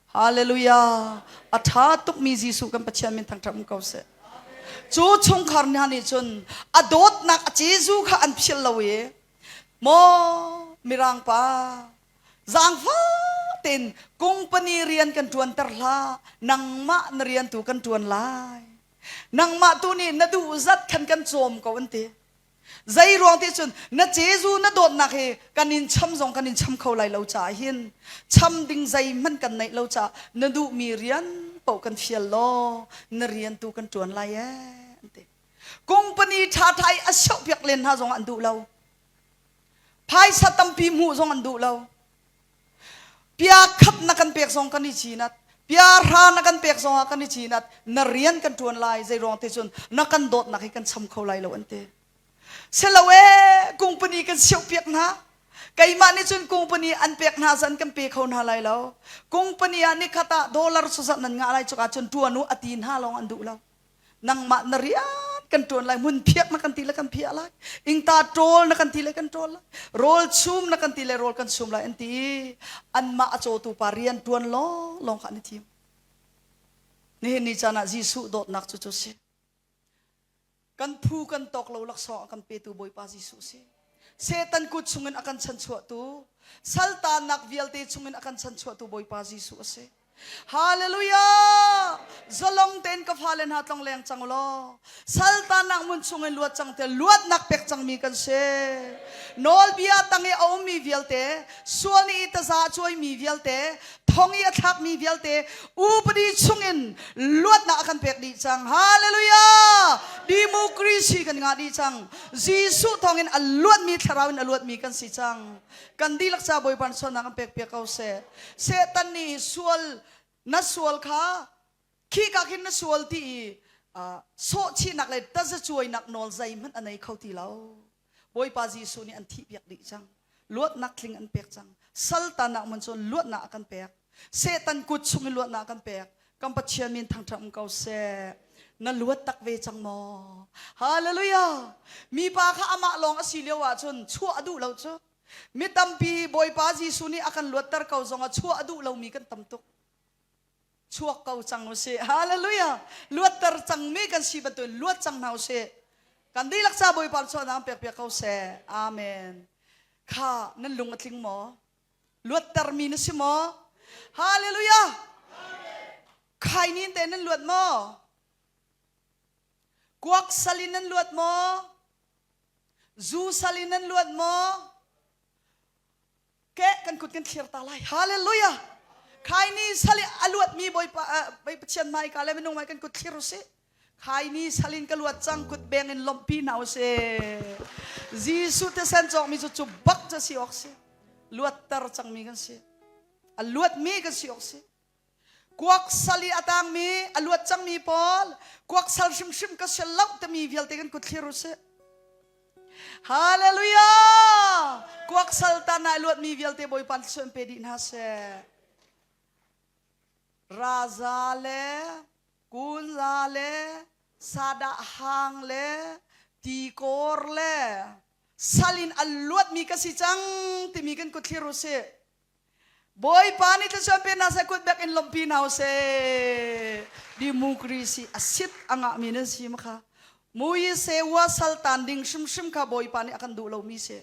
Hallelujah. A ṭha tukmi Jesuh kan Pathian min thangṭhat um ko seh. Cu chungkhar hna nih cun a dawtnak a Jesuh kha an philh lo i maw mirang pa zaangfah tein company rian kan ṭuanter hlah nangmah na rian tu kan ṭuan lai nangmah tu nih na duh zat khan kan cawm ko an ti Zei ruang ti cun na Jesuh na dawtnak hi kan in cham zong kan in cham kho lai lo caah hin cham ding zeihmanh kan neih lo caah na duhmi rian paoh kan fial law na rian tu kan ṭuan lai ee an ti. Company ṭhaṭha i a siohpiak len hna zong an duh lo. Phaisa tampi hmuh zong an duh lo. Pia khat na kan pek zong kan i cinat. Pia hra na kan pek zong ah kan i cinat. Na rian kan ṭuan lai zei ruang te cun na kan dawtnak hi kan cham kho lai lo an ti. Silo ee company kan sioh piak hna. Keimah nih cun company an pek hna zan kan pe kho hna lai lo. Company ah nikhat ah dollar suzat nan ngah lai cukah cun ṭuan u a ti hna lawng an duh lo. Nangmah na rian kan ṭuan lai hmun phiak na kan ti le kan phiah lai ingta ṭawl na kan ti le kan ṭawl lai rawl chum na kan ti le rawl kan chum lai an ti anmah a cawtu pa rian ṭuan lawng lawng kha an i thim nihin ni caan ah Jesuh dawtnak cu cu si kan phu kan tawk lo laksawng a kan petu Bawipa Jesuh si Satan kut chungin a kan chanchuahtu saltanak vialte chungin a kan chanchuahtu Bawipa Jesuh a si Hallelujah! Zalong tein ka fale hna tlong leng cang law saltanak mun chungin luat cang te luatnak pek cangmi kan si. Nawlbia tang i a ummi vialte, sual i taza cuaimi vialte, thong i a thlakmi vialte, upadi chungin luatnak a kan pek dih cang. Hallelujah! Democracy kan ngah dih cang. Jesuh thawngin a luatmi thlarau in a luatmi kan si cang. Kan dihlak ca Bawipa nih sualnak an pek piak ko seh. Satan nih sual na sual kha khika khin na sual ti i sawhchihnak le tazacuainak nawl zeihmanh a nei kho ti lo. Bawipa Jesuh nih an thih piak dih cang. Luatnak tling an pek cang. Saltanak mun cun luatnak a kan pek. Satan kut chung i luatnak a kan pek. Kan Pathian min thangṭhat um ko seh. Na luat tak ve cang maw? Hallelujah! Mipa kha amah lawng a si lio ahcun chuah a duh lo cu. Mi tampi Bawipa Jesuh nih a kan luatter ko zongah chuah a duh lomi kan tam tuk. Chuak ko cang u sih. Hallelujah! Luatter cangmi kan si bantukin luat cang hna u sih. Kan dihlak ca Bawipa chuahnak an pek piak ko seh. Amen. Kha nan lung a tling maw? Luattermi na si maw? Hallelujah! Khainin te nan luat maw? Kuak sal in nan luat maw? Zu sal in nan luat maw? Ke kan kut kan thlir ta lai. Hallelujah. Khaini sal i a luatmi Bawipa Pathian hmaika le minung hmai kan kut thlir usih. Khaini salin ka luat cang kut beng in lawmhpi hna usih. Jesuh thisen cawkmi cu cu bak cu si awk si. Luatter cangmi kan si. A luatmi kan si awk si. Kuak sal i a tangmi a luat cangmi pawl kuak sal hrimhrim ka si lo timi vialte kan kut thlir usih. Hallelujah! Kuak sal tan ah luatmi vialte Bawipa thluachuah in pe dih hna seh. Raza le kunza le sadah hang le tikor le sal in a luatmi ka si cang timi kan kut thlir usih. Bawipa nih thluachuah pe hna seh kut bek in lawmhpi hna usih. Democracy a sit a ngahmi nan si ma kha. Mui se wa sal tan ding hrimhrim kha Bawipa nih a kan duh lomi si.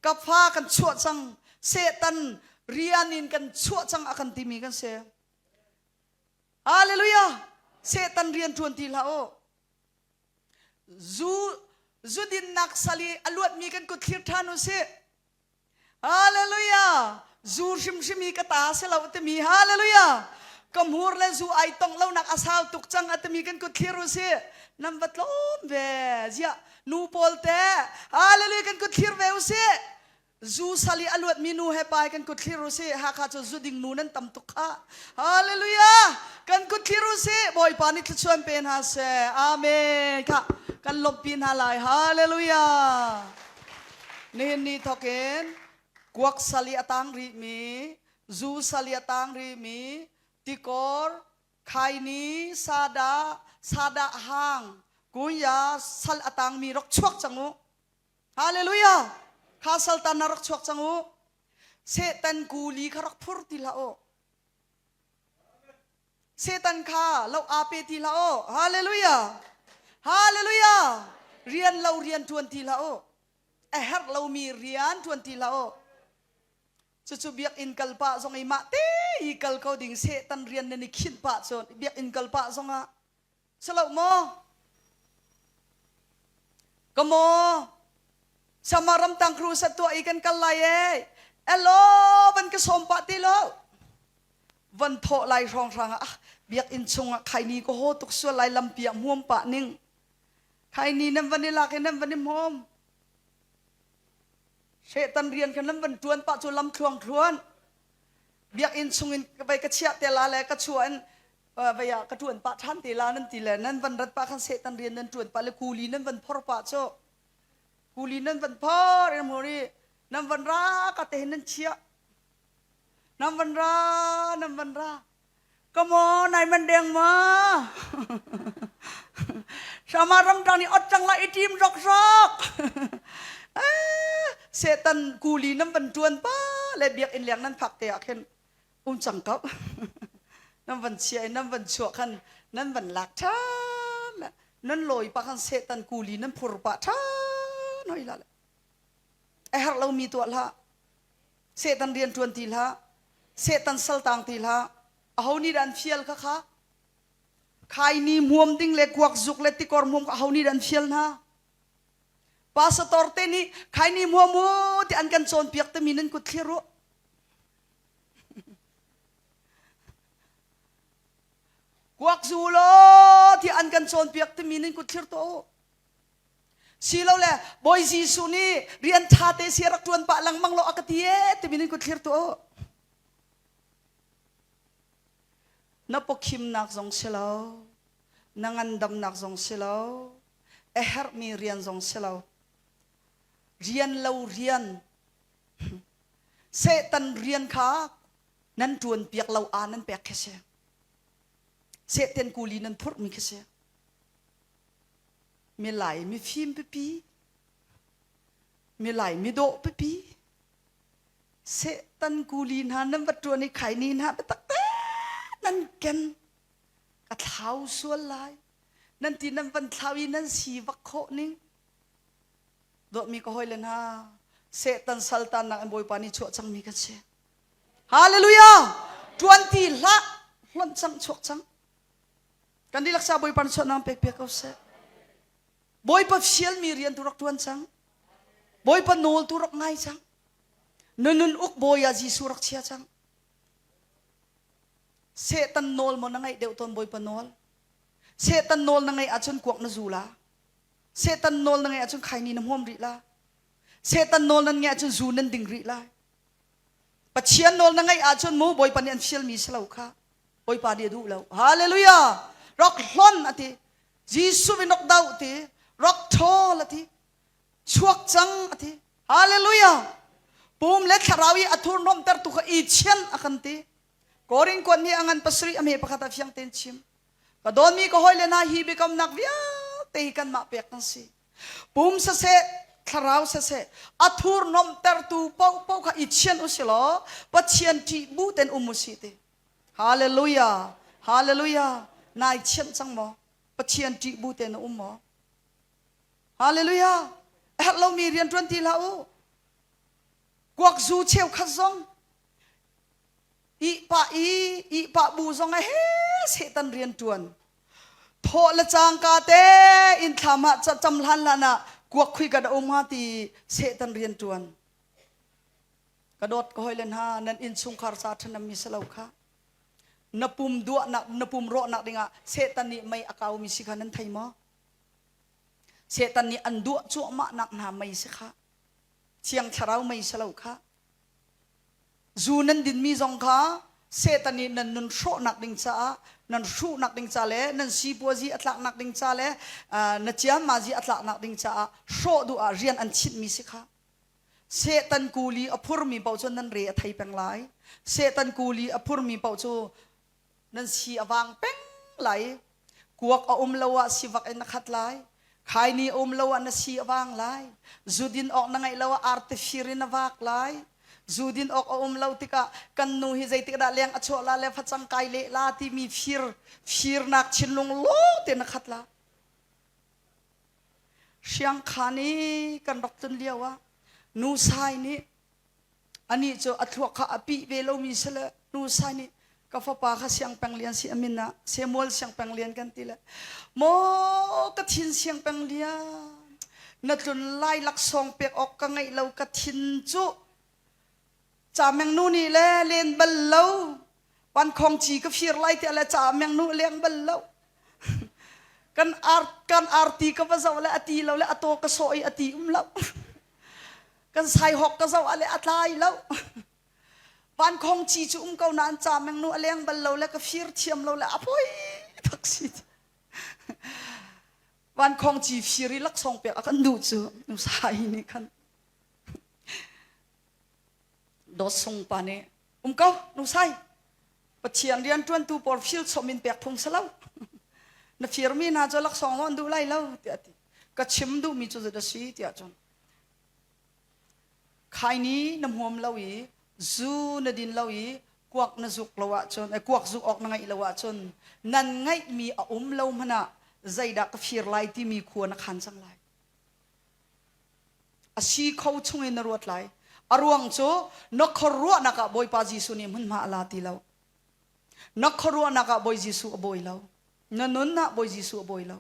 Ka fa kan chuah cang, Satan rian in kan chuah cang a kan timi kan si. Hallelujah! Satan rian ṭuan ti hlah u. Zu zu dinnak sal i a luatmi kan kut thlir ṭhan u sih. Hallelujah! Zu hrimhrim hi ka ta si lo timi hallelujah! Ka hmur le zu ai tongh lonak a sau tuk cang a timi kan kut thlir u sih. Nan va tlawm ve. Ziah nu pawl te hallelujah kan kut thlir ve u sih. Zu sal i a luatmi nu he pa he kan kut thlir u sih. Hakha cu zu ding nu nan tam tuk khah. Hallelujah! Kan kut thlir u sih. Bawipa nih thluachuan pe hna seh. Amen. Khah kan lawmhpi hna lai. Hallelujah! Nihin ni thawkin kuak sal i a tang rihmi, zu sal i a tang rihmi, tikor, khaini, sadah, sadah hang, kunya sal a tangmi rak chuak cang u. Hallelujah! Kha sal tan na rak chuak cang u. Satan kuli kha rak phur ti hlah u. Satan kha lo aa pe ti hlah u. Hallelujah! Hallelujah! Rian lo rian ṭuan ti hlah u. A herh lomi rian ṭuan ti hlah u. Cucu biakinn kal pah zong i mah te i kal ko ding Satan rian nan i khinh pah cun biakinn kal pah zongah Si lo maw? Ka maw? Sama ramtang crusade tuah i kan kal lai e. Elo van ka sawm pah ti lo. Van thawh lai hrawng hrang ah biakinn chung ah khaini ka haw tuk sual lai lampi ah hmuam pah ning. Khaini nan van i lak i nan van i hmawm. Satan rian khan nan van tuan pah cu lam thluang thluan. Biakinn chung in vai ka chiah te la le ka chuah in vei ah ka ṭuan pah ṭhan te la nan ti le nan van rat pah khan Satan rian nan ṭuan pah le kuli nan van phor pah cu kuli nan van phor in hmur i nan van ra ka te hin nan chiah nan van ra nan van ra come on nai man deng ma sama ram dang ni ot cang la i tim rok rok Satan kuli nan van ṭuan pa le biakinn leng nan phak te ah khin um cang ko nan van chia i nan van chuah khan nan van lak ṭhan nan lawi pah khan Satan kuli nan phur pah ṭhan hoi la a herh lomi tuah hlah Satan rian ṭuan ti hlah Satan saltang ti hlah aho nih dah an fial kha kha khaini hmuam ding le kuak zuk le tikor hmuam kha aho nih dah an fial hna pastor te nih khaini hmuam u ti an kan cawnpiak timi nan kut thlir u Kuak zu law ti an kan cawnpiak timi nan kut thlir tuah u. Silole Bawi Jesuh nih rian ṭha te si rak ṭuan pah lengmang law a ka ti ee timi nan kut thlir tuah u. Na pawkhimnak zong si lo, na ngandamnak zong si lo, a herhmi rian zong si lo. Rian lo rian Satan rian kha nan ṭuan piak lo aa nan pek khi si. Satan kuli nan phurhmi khi si. Milai mifim pipi, milai midawh pipi, Satan kuli hna nan va ṭuan i khaini hna biatak te nan ken ka thlau sual lai nan ti nan van thlau i nan si vak khawh ning Dawtmi ka hawile hna, Satan saltannak in Bawipa nih chuah cangmi kan si. Hallelujah! Tuan ti hlah, hlonh cang, chuak cang. Kan dihlak sa Bawipa nih chuahnak pek piak ko seh. Bawipa fialmi rian tu rak tuan cang. Bawipa nawl tu rak ngai cang. Na nun uk bawi ah Jesuh rak chia cang. Satan nawl maw na ngaih deuh tawn Bawipa nawl? Satan nawl na ngaih ahcun kuak na zu la. Satan nawl na ngaih ahcun khaini na hmuam rih la. Satan nawl nan ngaih ahcun zu nan ding rih lai. Pathian nawl na ngaih ahcun mu Bawipa nih an fialmi si lo kha. Bawipa nih a duh lo. Hallelujah! Rak hlon a ti. Jesuh in rak doh ti. Rak ṭhawl a ti. Chuak cang a ti. Hallelujah! Pum le thlarau i a thurhnawmtertu kha i chian a kan ti. Korin kuat nih a ngan pasarih a hme pakhat ah fiang tein chim. Ka dawtmi ka hawile hna hi biakamnak vialte hi kanmah pek kan si. Pum siseh, thlarau siseh, a thurhnawmtertu paohpaoh kha i chian u si law Pathian ṭih bu ten um u si ti. Hallelujah! Hallelujah! Nai chianh cang maw? Pathian ṭih bu ten na um maw? Hallelujah! A herh lomi rian ṭuan ti hlah u. Kuak zu cheukhat zong ihpah i ihpah bu zong a he Satan rian ṭuan. Thawh le cangka te in thlam ah cam hlan hlan ah kuak khui ka da um hnga ti Satan rian ṭuan. Ka dawt ka hoi le hna nan innchungkhar ca ṭhanammi si lo kha. Na pum duahnak na pum rawhnak dingah Satan nih mei a kaumi si kha nan thei maw? Satan nih an duah cuahmahnak hna mei si kha. Thiang Thlarau mei si lo kha. Zu nan dinmi zong kha Satan nih nan nun hrawhnak ding caah, nan hruhnak ding ca le nan sipuazi a tlaknak ding ca le na ciammazi a tlaknak ding caah hrawh duh ah rian an chinhmi si kha. Satan kuli a phurmi paoh cu nan re a thei peng lai. Satan kuli a phurmi paoh cu nan si a vang peng lai. Kuak a um lo ah sivak in na khat lai. Khaini a um lo ah na si a vang lai. Zu din awk na ngeih lo ah arte fir in na vak lai. Zu din awk a um lo tikah kan nu hi zeitik dah leng a chuah la le facang kai leh la timi fir firnak thinlung lawng te na khat la. Hriangkhan i kan rak tlun lio ah nu sai nih Anih cu a thluak kha a pih ve lomi si le nu sai nih ka fapa kha Siang Peng Lian si a min ah Samuel Siang Peng Lian kan ti le maw ka thin Siang Peng Lian na tlun lai laksawng pek awk ka ngeih lo ka thin cu ca meng nu nih le len bal lo pankhong ci ka fir lai tiah le ca meng nu leng bal lo kan ar kan arti ka va zoh le a ti lo le a taw ka sawh i a ti um lo Kan saihawk ka zoh ah le a tlai lo. Vankhong ci cu um ko nain ca meng nu a leng bal lo le ka fir thiam lo le a poi tak si. Vankhong ci fir i laksawng pek a kan duh cu nu sai nih khan. Dawt sung pa nih um ko nu sai Pathian rian ṭuantu pawl fil chom in pek phung si lo. Na firmi hna cu laksawng an duh lai lo tiah a ti. Ka chim duhmi cu zeidah si tiah cun Khaini na hmuam lo i zu na din lo i kuak na zuk lo ahcun kuak zuk awk na ngeih lo ahcun nan ngeihmi a um lo hmanh ah zeidah ka fir lai timi khua na khan cang lai. A si kho chung in na ruat lai. A ruang cu na khuaruahnak ah Bawipa Jesuh nih hmunhma a la ti lo. Na khuaruahnak ah Bawi Jesuh a bawi lo. Na nun ah Bawi Jesuh a bawi lo.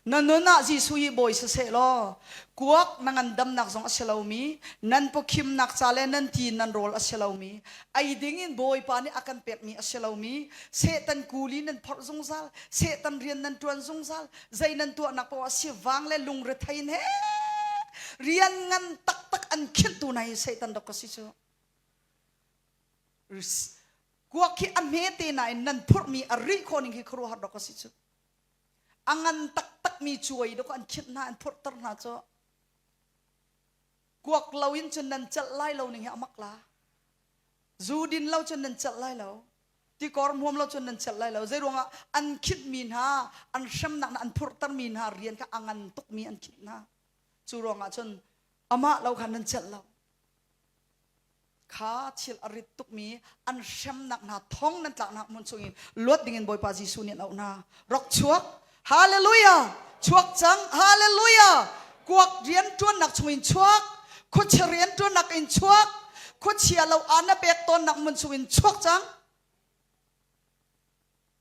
Na nun ah Jesuh hi bawi siseh law kuak na ngandamnak zong a si lomi, nan pawkhimnak ca le nan ti nan rawl a si lomi, ei ding in Bawipa nih a kan pekmi a si lomi, Satan kuli nan phorh zungzal, Satan rian nan ṭuan zungzal, zei nan tuahnak paoh ah sivang le lungrethei in he rian ngan taktak an khinhtu hna hi Satan dok ka si cu. Kuak hi a hmete nain nan phurhmi a rih khawh ning hi khuaruahhar dok ka si cu. A ngan taktakmi cuai dawk an khinh hna an phurhter hna cu kuak lo in cun nan celh lai lo ning hi a mak la zu din lo cun nan celh lai lo tikor hmuam lo cun nan celh lai lo zei ruangah an khinhmi hna an hremnak hna an phurhtermi hna rian kha a ngan tukmi an khinh hna cu ruangah cun amah lo kha nan celh lo Kha thil a rit tukmi an hremnak hna thong nan tlaknak hmun chungin luat dingin Bawipa Jesuh nih an auh hna. Rak chuak. Hallelujah! Chuak cang. Hallelujah! Kuak rianṭuannak chungin chuak. Khuachia rianṭuannak in chuak. Khuachia lo aa na pek tawnnak hmun chungin chuak cang.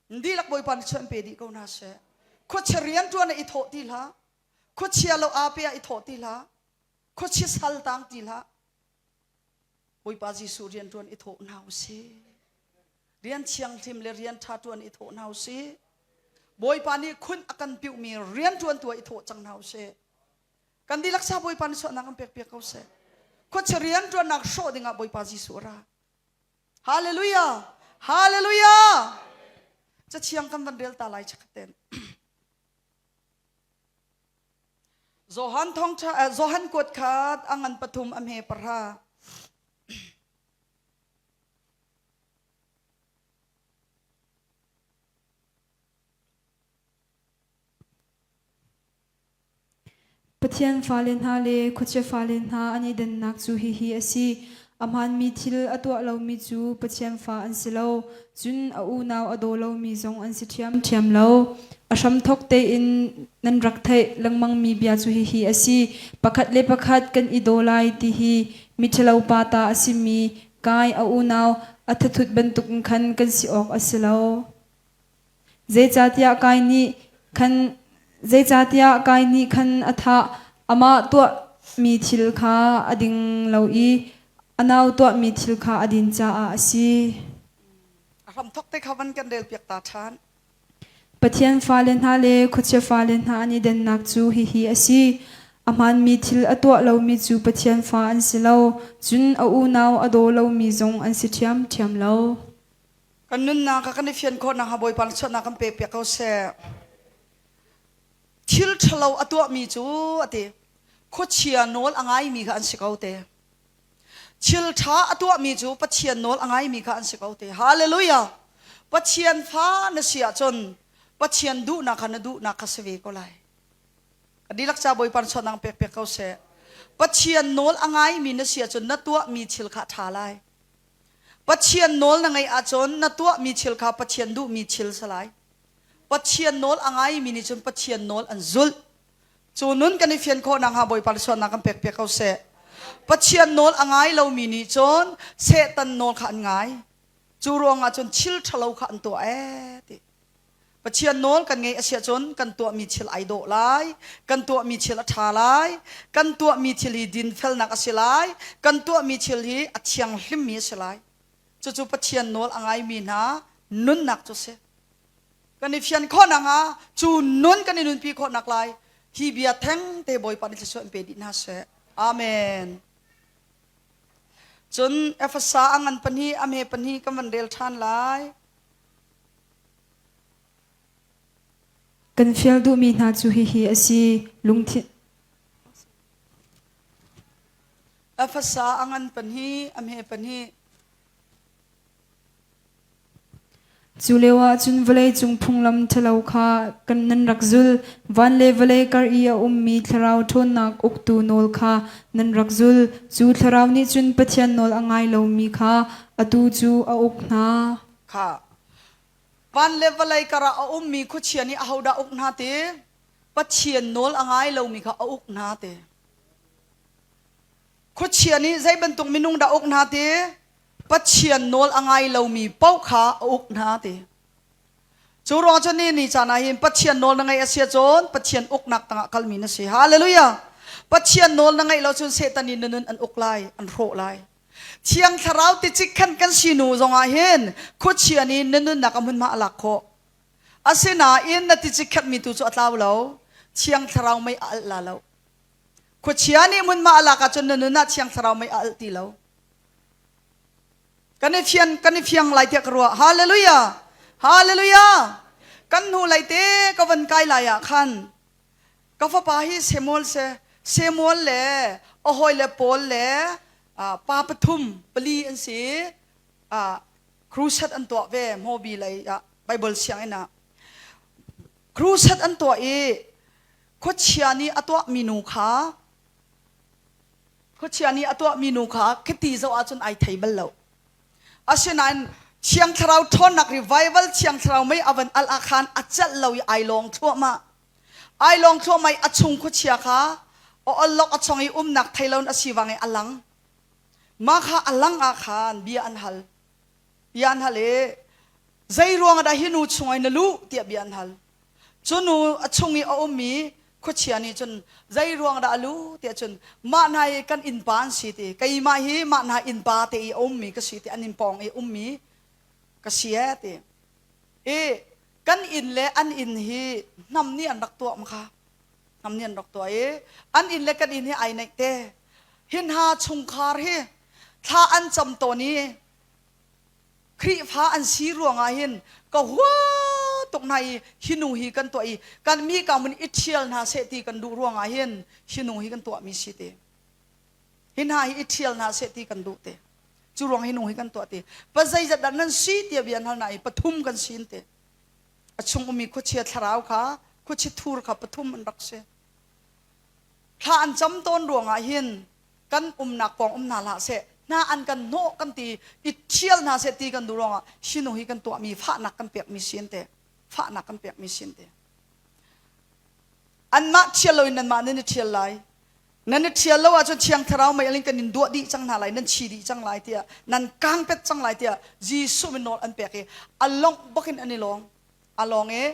Dihlak Bawipa nih chuan pe dih ko hna seh. Khuachia rianṭuan ah i thawh ti hlah. Khuachia lo aa pe ah i thawh ti hlah. Khuachia sal tang ti hlah. Bawipa Jesuh rian ṭuan i thawh hna usih. Rian thianghlim le rian ṭha ṭuan i thawh hna usih. Bawipa nih khun a kan piuhmi rian ṭuan tu ah i thawh cang hna usih. Kan dihlak sa Bawipa nih suahnak kan pek piak ko seh. Khuachia rian ṭuannak hrawh dingah Bawipa Jesuh a ra. Hallelujah! Hallelujah! Cathiang kan van rel ta lai chakhaten. Johan thawngṭha Johan kuat khat a ngan pathum a hme pahra. Pathian fale hna le khuachia fale hna an i dannak cu hihi a si: A hmaanmi thil a tuah lomi cu Pathian fa an si lo, cun a unau a daw lomi zong an si ṭhiamṭhiam lo. A hramthawk tein nan rak theih lengmangmi bia cu hihi a si: Pakhat le pakhat kan i daw lai ti hi miṭhalo pa ta a simi Kai a unau a thathut bantukin khan kan si awk a si lo. Zeicahtiah Kai nih khan zeicahtiah Kai nih khan a thah. Amah tuahmi thil kha a ding lo i a nau tuahmi thil kha a din caah a si. A hramthawk te kha van kan relpiak ta ṭhan. Pathian fale hna le khuachia fale hna an i dennak cu hihi a si. A hmaanmi thil a tuah lomi cu Pathian fa an si lo, cun a unau a daw lomi zong an si ṭhiamṭhiam lo. Kan nunnak ah kan i fian khawh nakhnga Bawipa nih chuahnak kan pek piak ko seh. Thil ṭhalo a tuahmi cu a ti. Khuachia nawl a ngaimi kha an si ko te. Thil ṭha a tuahmi cu Pathian nawl a ngaimi kha an si ko te. Hallelujah! Pathian fa na si ahcun Pathian duhnak kha na duhnak kha si ve ko lai. Ka dihlak ca Bawipa nih chuahnak pek piak ko seh. Pathian nawl a ngaimi na si ahcun na tuahmi thil kha a ṭha lai. Pathian nawl na ngeih ahcun na tuahmi thil kha Pathian duhmi thil si lai. Pathian nawl a ngaimi nih cun Pathian nawl an zulh. Cu nun kan i fian khawh nakhnga Bawipa suannak kan pek piak ko seh. Pathian nawl a ngai lomi nih cun Satan nawl kha an ngai. Cu ruangah cun thil ṭhalo kha an tuah ee ti. Pathian nawl kan ngeih a si ahcun kan tuahmi thil ai dawh lai, kan tuahmi thil a ṭha lai, kan tuahmi thil hi dinfelnak a si lai, kan tuahmi thil hi a thianghlimmi a si lai. Cucu Pathian nawl a ngaimi hna nunnak cu a si. Kan i fian khawh nakhnga cu nun kan i nunpi khawh nak lai hi bia theng te Bawipa nih thluachuah in pe dih hna seh. Amen. Cun Efesa a ngan pahnih a hme pahnih kan van rel ṭhan lai. Kan fial duhmi hna cu hihi a si, lungthin Efesa a ngan pahnih, a hme pahnih. Cu lioah cun vawleicung phunglam ṭhalo kha kan nan rak zul. Van le vawlei kar i a ummi thlarau ṭhawnnak uktu nawl kha nan rak zul. Cu thlarau nih cun Pathian nawl a ngai lomi kha atu cu a uk hna. Kha Van le vawlei karah a ummi khuachia nih ahodah uk hna ti? Pathian nawl a ngai lomi kha a uk hna ti. Khuachia nih zei bantuk minung dah uk hna ti? Pathian nawl a ngai lomi paoh kha a uk hna ti. Cu ruang cun ni ni caan ah hin Pathian nawl na ngaih a si ahcun Pathian uknak tangah kalmi na si. Hallelujah! Pathian nawl na ngaih lo cun Satan nih na nun an uk lai, an hrawh lai. Thiang Thlarau ticik khan kan si nu zongah hin khuachia nih na nunnak a hmunhma a lak khawh. Asinain na ticik khatmi tu cu a tlau lo. Thiang Thlarau mei a alh la lo. Khuachia nih hmunhma a lak ahcun na nun ah Thiang Thlarau mei a alh ti lo. Kan i fian kan i fiang lai tiah ka ruah. Hallelujah! Hallelujah! Kan hnu lei te ka van kai lai ah khan Ka fapa hi Samuel si. Samuel le a hawile pawl le pa pathum pali an si. Crusade an tuah ve Mobi lei ah Bible sianginn ah. Crusade an tuah i khuachia nih a tuahmi nu kha khuachia nih a tuahmi nu kha khiti zoh ahcun ai thei bal lo. Asinain Thiang Thlarau ṭhawnnak revival Thiang Thlarau mei a van alh ah khan a celh lo i ai lawng thluahmah. Ai lawng thluahmah i a chung khuachia kha a ollok a chong i umnak thei loin a sivang i a lang. Mah kha a lang ah khan bia an hal. Bia an hal i zei ruangah dah hi nu chungah na luh tiah bia an hal. Cu nu a chung i a ummi. Khuachia nih cun zei ruang dah a lu tiah cun mah hna hi kan innpa an si ti keimah hi mah hna innpa te i a ummi ka si ti an inn pawng i ummi ka si ee ti i kan inn le an inn hi hnam nih an rak tuah ma kha hnam nih an rak tuah i an inn le kan inn hi ai naih te hi hna chungkhar hi thla an cam tawn i Khrihfa an si ruangah hin ka hua tuk hna i hi nu hi kan tuah i kan mi ka mun i ṭhial hna seh ti kan duh ruangah hin hi nu hi kan tuahmi si ti. Hi hna hi i ṭhial hna seh ti kan duh ti. Cu ruang hi nu hi kan tuah ti. Pa zeizat dah nan si tiah bia an hal hna i pathum kan sin ti. A chung ummi khuachia thlarau kha khuachia thur kha pathum an rak si. Thla an cam tawn ruangah hin kan umnak pawng um hna hlah seh hna an kan hnawh kan ti i ṭhial hna seh ti kan duh ruangah hinu hi kan tuahmi fahnak kan pekmi sin te fahnak kan pekmi sin te anmah ṭhial loin nanmah nan i ṭhial lai nan i ṭhial lo ahcun thiang thlarau mei in kan in duah dih cang hna lai nan chi dih cang lai tiah nan kang pet cang lai tiah Jesuh min nawl an pek i a longh bakin an i lawng a lawng i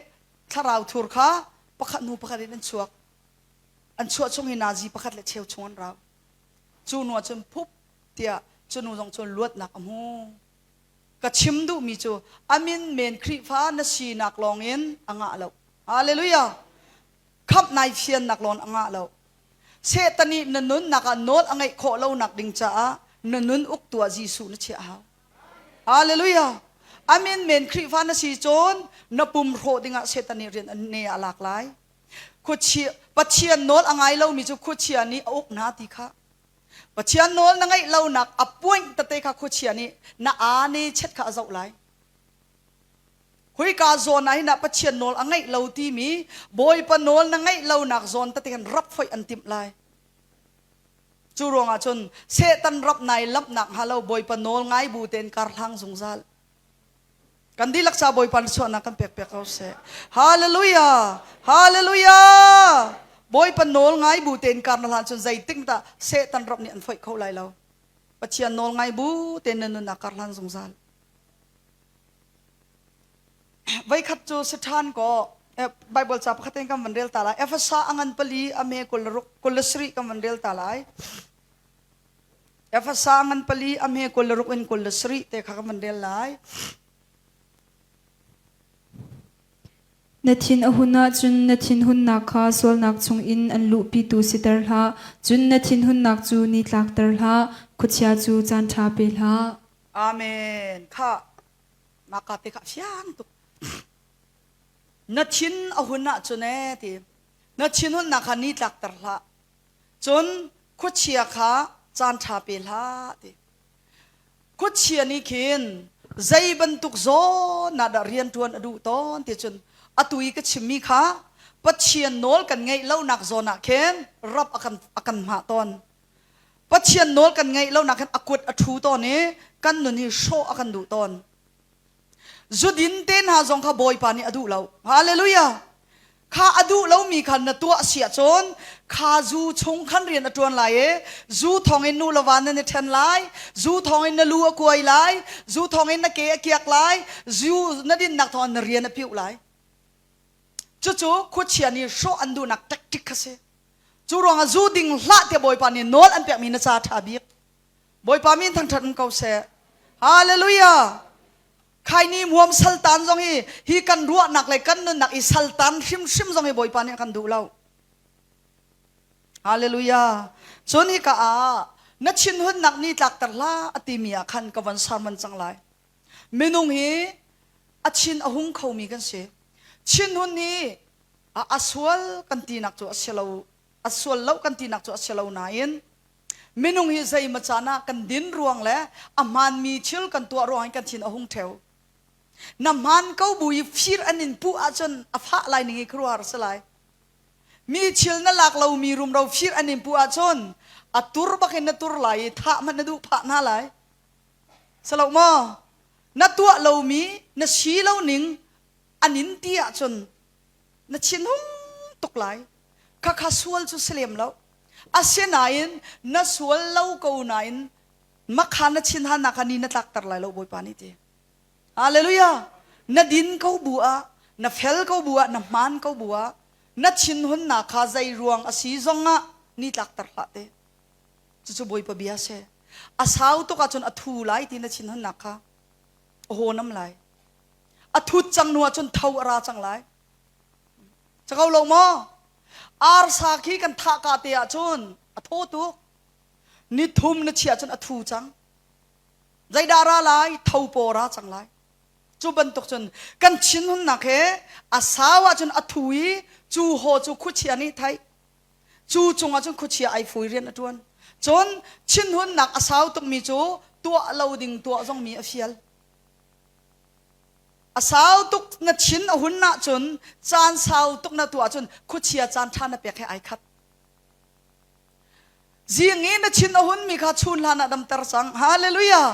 thlarau thur kha pakhat hnu pakhat in an chuak An chuah chung hi nazi pakhat le cheu chung an rau. Cu nu ahcun phup tiah cu nu zong cun luatnak a hmu. Ka chim duhmi cu amin men Khrihfa na sinak lawngin a ngah lo. Hallelujah! Khamh nai fiannak lawng a ngah lo. Satan nih na nunnak ah nawl a ngeih khawh lonak ding caah na nun uktu ah Jesuh na chiah a hau. Hallelujah! Amin men Khrihfa na si cun na pum hrawh dingah Satan nih rian ne a lak lai. Khuachia, Pathian nawl a ngai lomi cu khuachia nih a uk hna ti kha. Pathian nawl na ngeih lonak a point tete kha khuachia nih na aa ne chet kha a zoh lai. Huika zawn ah hin ah Pathian nawl a ngeih lo timi Bawipa nawl na ngeih lonak zawn tete khan rap foih an timh lai. Cu ruangah cun Satan rap nai lamhnak hnga lo Bawipa nawl ngai bu tein kar hlang zungzal. Kan dihlak ca Bawipa na chuahnak kan pek piak ko seh. Hallelujah! Hallelujah! Bawipa nawl ngai bu tein kar na hlan cun zeitik dah Satan rap nih an foih kho lai lo. Pathian nawl ngai bu tein na nunnak kar hlan zungzal. Voikhat cu Satan ko Bible ca pakhat in kan van rel ta lai. Efesa a ngan pali a me 27 kan van rel ta lai. Efasa ngan pali a hme 26 in 27 te kha kan van rel lai. Na thin a hun ahcun na thinhunnak kha sualnak chungin an luhpitu siter hlah, cun na thinhunnak cu ni tlakter hlah, khuachia cu caanṭha pe hlah. Amen. Kha maka te kha fiang tuk. Na thin a hun ahcun ee ti. Na thinhunnak kha ni tlakter hlah. Cun khuachia kha caanṭha pe hlah ti. Khuachia nih khin zei bantuk zawn ah dah rianṭuan a duh tawn ti cun atu i ka chimmi kha Pathian nawl kan ngeih lonak zawn ah khin rap a kan, a kan hmah tawn. Pathian nawl kan ngeih lonak khin a kut a ṭhu tawn i kan nun hi hrawh a kan duh tawn. Zudin te hna zong kha Bawipa nih a duh lo. Hallelujah! Kha a duh lomi kha na tuah si ahcun kha zu chung khan rian a ṭuan lai i zu thawngin nu le va nan i ṭhen lai, zu thawngin na lu a kuai lai, zu thawngin na ke a kiak lai, zu na dinnak thawngin na rian a piuh lai. Cucu khuachia nih hrawh an duhnak tactic kha si. Cu ruangah zu ding hlah tiah Bawipa nih nawl an pekmi na ca ṭha bik. Bawipa min thangṭhat um ko seh. Hallelujah! Khaini muam saltan zong hi hi kan ruahnak le kan nunnak i saltan hrimhrim zong hi Bawipa nih a kan duh lo. Hallelujah! Cun hika ah na thinhunnak ni tlakter hlah a timi ah khan ka van sermon cang lai. Minung hi a thin a hung khomi kan si. Thinhun hi a sual kan tinak cu a si lo, a sual lo kan tinak cu a si lo nain Minung hi zeimaw caan ah kan din ruang le a hmaanmi thil kan tuah ruang in kan thin a hung ṭheo. Na hmaan ko bu i fir an in puh ahcun a fah lai ning i khuaruahhar a si lai. Mi thil na lak lomi rumro fir an in puh ahcun a tur bak in na tur lai i thah hmanh na duh phah hna lai. Salo maw? Na tuah lomi na si lo ning an in ti ahcun na thinhung tuk lai. Khakha sual cu si lem lo. Asinain na sual lo ko nain makha na thinhannak kha ni na tlakter lai lo Bawipa nih ti. Hallelujah! Na din ko bu ah, na fel ko bu ah, na hmaan ko bu ah, Na thinhunnak kha zei ruang a si zongah ni tlakter hlah te. Cucu Bawipa bia si. A sau tuk ahcun a thu lai ti na thinhunnak kha. A haw nam lai. A thut cang hnu ahcun tho a ra cang lai. Cako lo maw? Arsa khi kan thah ka te ahcun a thaw tuk. Ni thum na chiah cun a thu cang. Zeidah ra lai? Tho paw ra cang lai. Cu bantuk cun kan thinhunnak he a sau ahcun a thu i cu haw cu khuachia nih theih. Cu cungah cun khuachia ai fui rian a ṭuan. Cun thinhunnak a sau tukmi cu tuah lo ding tuah zong mi a fial. A sau tuk na thin a hun ahcun caan sau tuk na tuah ahcun khuachia caan ṭha na pek he ai khat. Zing i na thin a hunmi kha chun hlan ah damter cang. Hallelujah!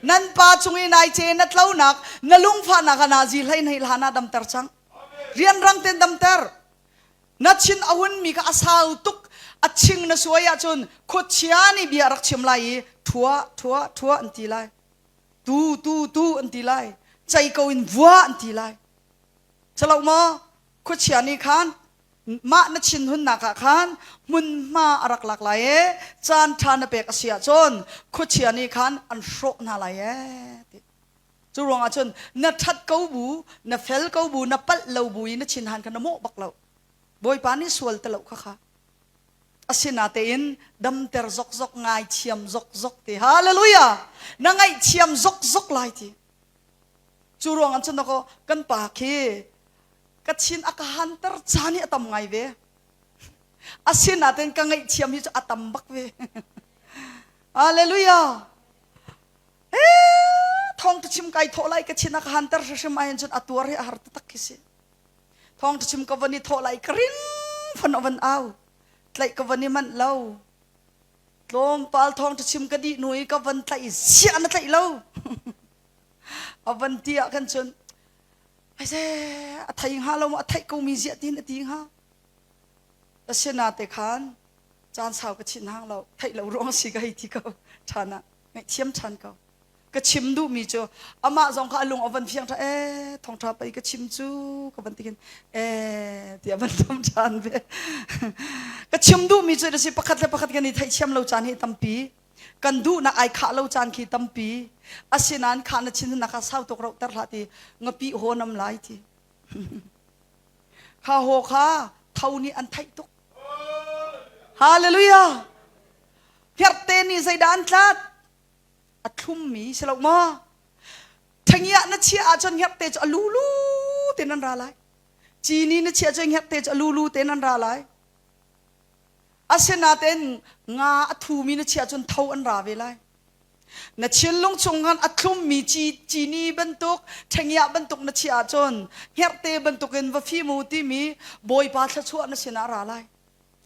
Nan pa cung i nai ce na tlonak, na lungfahnak ah nazi hlei hnei hlan ah damter cang. Rianrang ten damter. Na thin a hunmi kha a sau tuk, a ching na suai ahcun khuachia nih bia rak chim lai i thua, thua, thua an ti lai. Tu, tu, tu an ti lai. Cei ko in vua an ti lai. Calo maw? Khuachia nih khan mah na thinhunnak ah khan hmunhma a rak lak lai e caan ṭha na pek a si ahcun khuachia nih khan an hrawh hna lai e ti cu ruangah cun na ṭhat ko bu na fel ko bu na palh lo bu i na thinhan kha na mawh bak lo bawipa nih sual te lo kha kha asinatein damter zokzok ngaithiam zokzok ti hallelujah na ngaihthiam zokzok lai ti cu ruangah cun kan pa khi ka thin a ka hanter caan hi a tam ngai ve asinain ka ngaihthiam hi cu a tam bak ve hallelujah thawng ta chim kai thawh lai ka thin a ka hanter hrim ai cun a tuar hi a har taktak khi si thawng ta chim ka van i thawh lai ka ring fan a van au tlaih ka van i manh lo tlawmpal thawng ta chim ka dih hnu i ka van tlaih ziah na tlaih lo a van ti ah khan cun Aise a thei hnga lo maw a theih ko mi ziah tin a ti hnga asina te khan caan sau ka chin hang lo theih lo ruang si ka hei ti ko ṭhan ah ngaihthiam ṭhan ko ka chim duh mi cu amah zong kha a lung a van fiang ṭha eh thongṭha pei ka chim cu ka van tikin eh tiah van tom ṭhan ve ka chim duh mi cu si pakhat le pakhat kan i theihthiam lo caan hi tampi Kan duhnak ai khah lo caan khi tampi. Asinain khah na chin nak ah sau tuk rohter hlah ti ngapih haw nam lai ti. Kha haw kha tho nih an theih tuk. Hallelujah. Hngerhte nih zeidah an tlat? A thlummi si lo maw? Thangiah na chiah ahcun hngerhte cu a lulu tein an ra lai. Cini na chiah cun hngerhte cu a lulu tein an ra lai. Asinain nga a thumi na chiah cun tho an ra ve lai. Na thinlung chung khan a thlummi cini bantuk, ṭhengiah bantuk na chiah ahcun hngerhte bantukin va fim u timi Bawipa thluachuah na sinah a ra lai.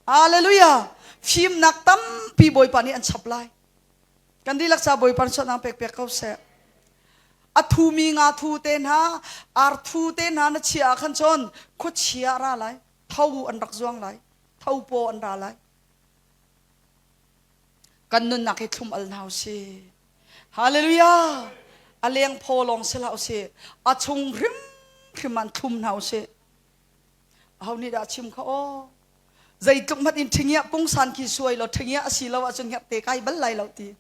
Hallelujah! Fimnak tampi Bawipa nih an chap lai. Kan dihlak ca Bawipa suatnak pek pek ko seh. A thumi nga thu te hna, ar thu te hna na chiah ah khan cun khuachia a ra lai. Tho an rak zuang lai. Tho paw an ra lai. Kan nunnak hi thlum al hna usih. Hallelujah! A leng phaw lawng si hlah usih. A chung hrimhrim an thlum hna usih. Aho nih dah chim kha aw? Zeitluk hmanh in ṭhingiah pungsan khi suai law ṭhingiah a si lo ahcun hngerhte kai bal lai lo ti.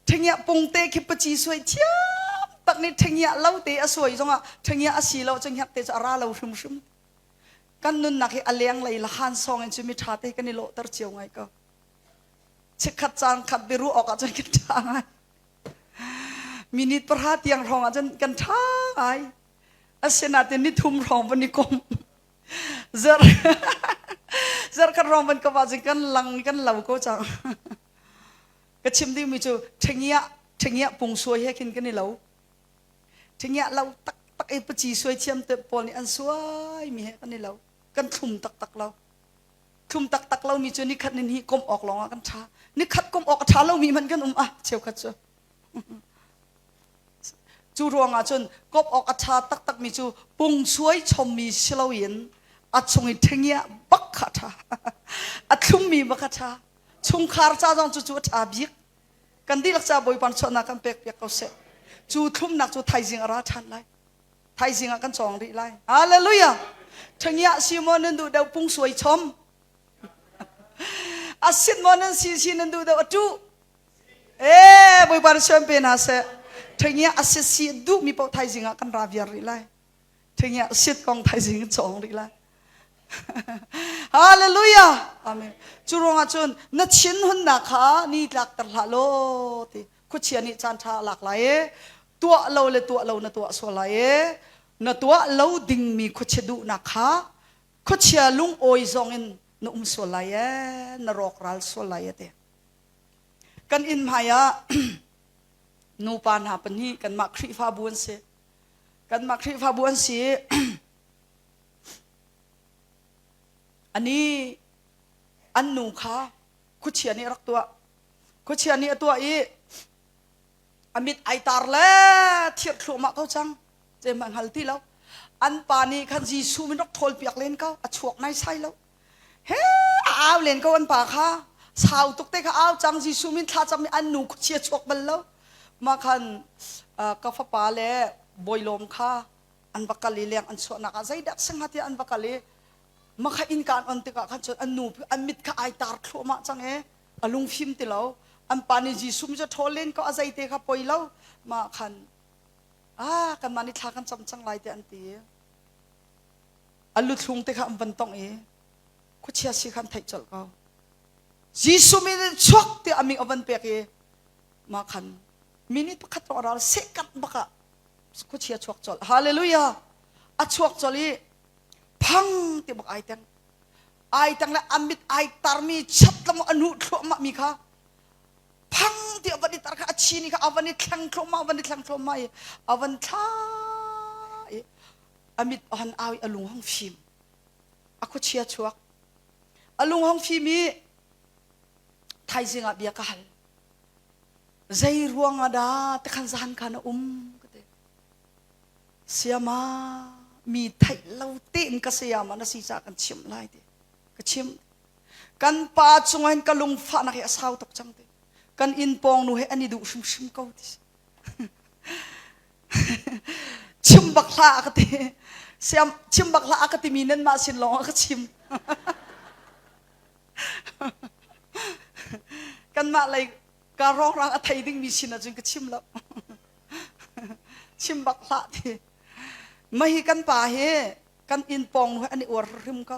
Ṭhingiah pung te khi paci suai thiam tak nih ṭhingiah lo te a suai zongah ṭhingiah a si lo ahcun hngerhte cu a ra lo hrimhrim. Kan nunnak hi a lenglei lahan sawng in cu mi ṭha te kan i lawhter cio ngai ko. Chikkhat caan khat biaruah awk ahcun kan ṭha ngai. Minute pahra tiang hrawng ahcun kan ṭha ngai. Asinain nithum hrawng van i kom. Zer zarkhat hrawng van kom ahcun kan lang kan lo ko cang. Ka chim dingmi cu ṭhengiah ṭhengiah pung suai he khin kan i lo. Ṭhengiah lo taktak i paci suai thiam te pawl nih an suai mi he kan i lo. Kan thlum taktak lo. Thlum taktak lomi cu nikhat nin hi komh awk lawngah kan ṭha. Nikhat komh awk a ṭha lomi hmanh kan um ah cheukhat cu. Cu ruangah cun kop awk a ṭha taktakmi cu pungsuai chommi si loin a chung i ṭhengiah bak kha a ṭha. A thlummi bak a ṭha. Chungkhar ca zong cucu a ṭha bik. Kan dihlak ca Bawipa chuahnak kan pek piak ko seh. Cu thlumnak cu thaizing a ra ṭhan lai. Thaizing ah kan cawng rih lai. Hallelujah! Ṭhangiah si maw nan duh deuh pungsuai chom? A sit maw nan si si nan duh deuh a ṭuh? Ee, Bawipa na sian pe hna seh. Ṭhangiah a sit si duhmi paoh thaizing ah kan ra viar rih lai. Ṭhangiah sit kong thaizing in cawng rih lai. Hallelujah. Amen. Cu ruangah cun na chin hunnak kha ni tlak ter hlah law ti khuachia nih caan ṭha a lak lai e tuah lo le tuah lo na tuah sual lai e na tuah lo dingmi khuachia duhnak kha khuachia lungawi zong in na um sual lai e na rawkral sual lai e ti kan inn hmai ah nupa hna pahnih kanmah Khrihfabu an si kanmah Khrihfabu an si ani an nu kha khuachia nih a rak tuah khuachia nih a tuah i a mit ai tar le thirh thluahmah ko cang zeihmanh hngal ti lo an pa nih khan Jesuh min rak ṭhawl piak len ko a chuak nai sai lo he a au len ko an pa kha sau tuk te kha au cang Jesuh min thla cam an nu khuachia chuak bal lo mah khan ka fapa le bawilawm kha an va kal i leng an chuahnak ah zeidah si hnga tiah an va kal i mah kha innka an on tikah khan cun an nu an mit kha ai tar thluahmah cang i a lungfim ti lo an pa nih Jesuh mi cu ṭhawl len ko a zeite kha poi lo mah khan ah kanmah nih thla kan cam cang lai tiah an ti a luthlung te kha an van tongh i khuachia si kha an theih colh ko Jesuh min in chuak tiah a min a van pek i mah khan minute pakhat lawng a ral sehkanh bak ah khuachia chuak colh hallelujah a chuak colh i phang ti bak ai teng ai tang le a mit ai tarmi chat lang a nu thluahmah mi kha phang ti a van i tar kha a chi ni kha a van i thleng thluahmah a van i thleng thluahmah i a van thla i a mit a han au i a lung hong fim a khuachia chuak a lung hong fim i thaizing ah bia ka hal zei ruang ah dah tikhan zan kha na um ka ti Sayama mi theih lo tein ka sayama na si caah kan chimh lai ti ka chim kan pa cungah hin ka lungfahnak hi a sau tuk cang ti kan inn pawng nu he an i duh hrimhrim ko ti chim bak hlah ka ti siam chim bak hlah ka timi nan mah sin lawng ah ka chim kanmah lei ka rongrang a thei dingmi sin ahcun ka chim lo chim bak hlah ti mah hi kan pa hi kan inn pawng nu an i uar hrim ko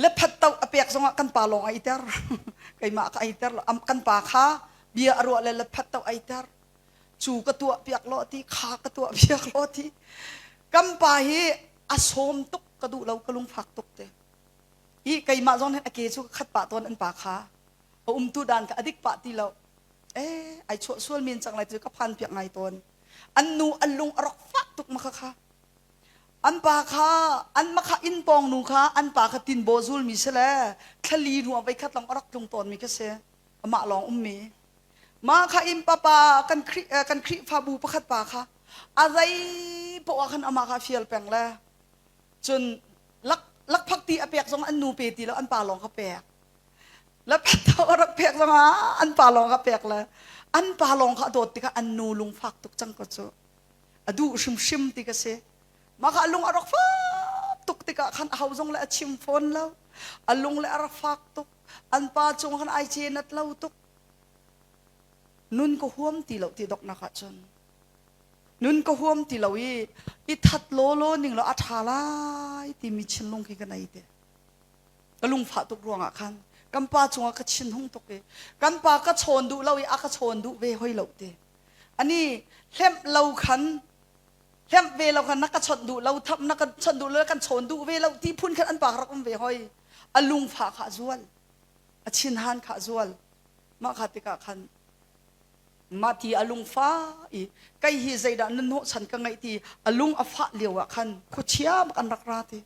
le phat to a pek zongah kan pa lawng ai ter keimah ka ai ter lo kan pa kha bia a ruah le le phat to ai ter cu ka tuah piak lo ti kha ka tuah piak lo ti kan pa hi a sawm tuk ka duh lo ka lungfak tuk te i keimah zong hin a ke cu ka khat pah tawn an pa kha a umtu dan ka adik pah ti lo eh ai chuah sual men cang lai cu ka phan piak ngai tawn an nu an lung a rak fak tuk ma kha kha an pa kha an ma kha inn pawng nu kha an pa kha tin bo zul mi si le thlali hnu ah veikhat long a rak tlung tawn mi kha si amah lawng um mi ma kha inn papa kan khri kan khrihfabu pakhat pa kha a zei poah khan amah kha fial peng le cun lak lakphak ti a pek zong an nu pe ti lo an pa lawng kha pek le phetho a rak pek zong ah an pa lawng a pek le an pa lawng kha a dawt tikah an nu lungfak tuk cang ko cu a duh hrimhrim ti ka si mah kha a lung a rak fak tuk tikah khan a ho zong le a chim fawn lo a lung le a rak fak tuk an pa cung khan ai ce nat lo tuk nun ka huam ti lo ti doknak ah cun nun ka huam ti lo i i that law law ning lo a ṭha lai timi thinlung khi ka nei te ka lungfah tuk ruangah khan kan pa cungah ka thin hung tuk i kan pa ka chawn duh lo i a ka chawn duh ve hoi lo ti ani hlemh lo khan hlemh ve lo khan na ka chawnh duh lo thap na ka chawnh duh lo kan chawn duh ve lo ti phun khan an pa rak um ve hoi a lungfah kha zual a chinhan kha zual mah kha tikah khan mah ti a lungfah i kei hi zeidah nan hnawhchan ka ngeih ti a lung a fah lio ah khan khuachia bak an rak ra ti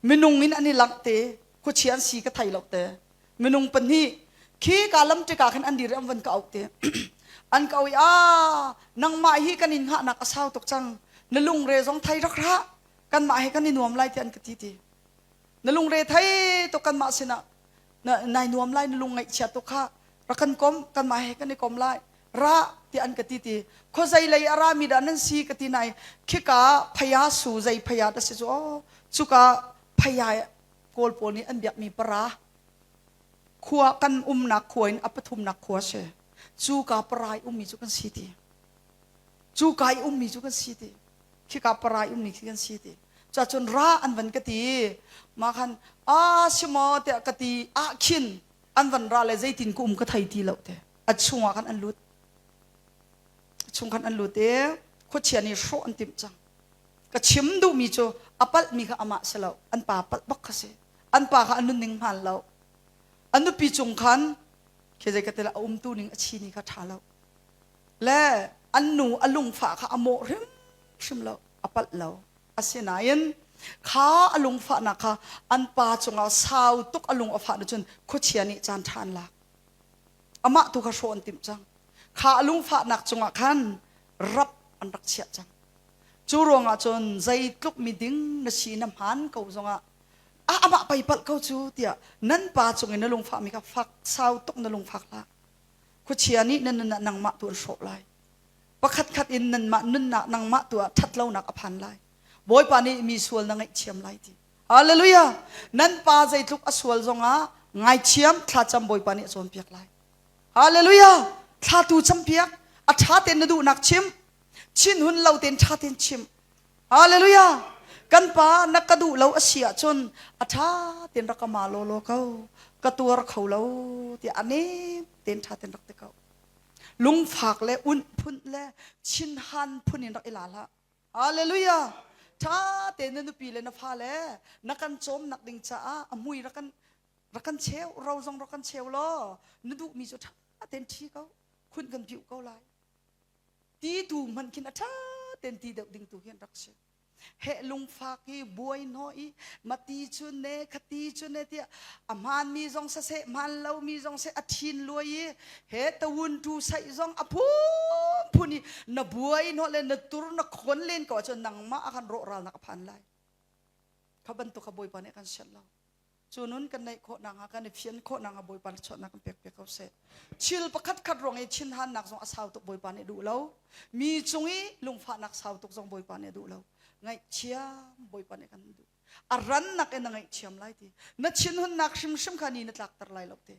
Minung in an i langh te, khuachia an si ka thei lo te. Minung pahnih khi ka lam tikah khin an dir i an van ka auh te. an ka auh i ah nangmah hi kan in hngahnak a sau tuk cang. Na lungre zong thei rak hlah. Kanmah he kan i nuam lai ti an ka ti ti. Na lungre thei tuk kanmah sinah na nai nuam lai na lung ngaihchia tuk kha rak kan kom kanmah he kan i kom lai ra ti an ka ti ti khuazei lei a rami dah nan si ka ti nai khika phaya su zei phaya dah si cu aw. Cuka phaya Kawl pawl nih an biakmi para khua kan umnak khua in a pathumnak khua si. Cuka para i ummi cu kan si ti. Cuka i ummi cu kan si ti. Khika para i ummi khi kan si ti. Cuacun ra an van ka ti. Mah khan a si maw tiah ka ti ah khin an van ra le zeitin ka um ka thei ti lo te. A chungah khan an lut. A chung khan an lut i khuachia nih hrawh an timh cang. Ka chim duhmi cu a palhmi kha amah si lo, an pa palh bak kha si. An pa kha a nunning hmaan lo. A nupi cung khan khi zei ka ti la a umtu ning a chi ni kha ṭha lo. Le an nu a lungfah kha a mawh hrimhrim lo, a palh lo. Asinain kha a lungfahnak kha an pa cungah sau tuk a lung a fah cun khuachia nih caan ṭha an lak. Amah tu kha hrawh an timh cang. Kha a lungfahnak cungah khan rap an rak chiah cang. Cu ruangah cun zeitluk miding na si na hmaan ko zongah a amah pei palh ko cu tiah nan pa cung i na lungfahmi kha fak sau tuk na lungfak hlah. Khuachia nih na nun ah nangmah tu an hrawh lai. Pakhat khat in nanmah nunnak nangmah tu ah ṭhatlonak a phan lai. Bawipa nih mi sual na ngaihthiam lai ti. Hallelujah! Nan pa zeitluk a sual zongah ngaithiam thlacam Bawipa nih a cawnpiak lai. Hallelujah! Thla tu campiak, a ṭha tein na duhnak chim, chin hun lo tein ṭha tein chim. Hallelujah! Kan pa na ka duh lo a si ahcun a ṭha tein rak ka ma law law ko, ka tuar kho lo tiah a nem tein ṭha tein rak ti ko. Lungfak le unh phun le chinhan phun in rak i la hlah. Hallelujah! Ṭha tein na nupi le na fale na kan cawmnak ding caah a mui rak kan rak kan cheu ro zong rak kan cheu law na duhmi cu ṭha tein ṭhi ko khun kan piuh ko lai ti tu hmanh khin a ṭha tein ti deuh ding tu hi an rak si heh lungfak i buai hnawh i mati cu ne khati cu ne tiah a hmaanmi zong saseh hmaan lomi zong seh a ṭhin luai i he tawun tu saih zong a phunphun i na buai hnawh le na tur na khon len ko ahcun nangmah a kan rawhralnak a phan lai kha bantuk kha bawipa nih a kan sianh lo Cu nun kan neih khawh nakhnga kan i fian khawh nakhnga Bawipa nih chuahnak kan pek piak ko seh. Thil pakhat khat ruang i thinhannak zong a sau tuk Bawipa nih duh lo. Mi cung i lungfahnak sau tuk zong Bawipa nih a duh lo. Ngaihthiam Bawipa nih kan duh. A rannak in na ngaihthiam lai ti. Na thinhunnak hrimhrim kha ni na tlakter lai lo ti.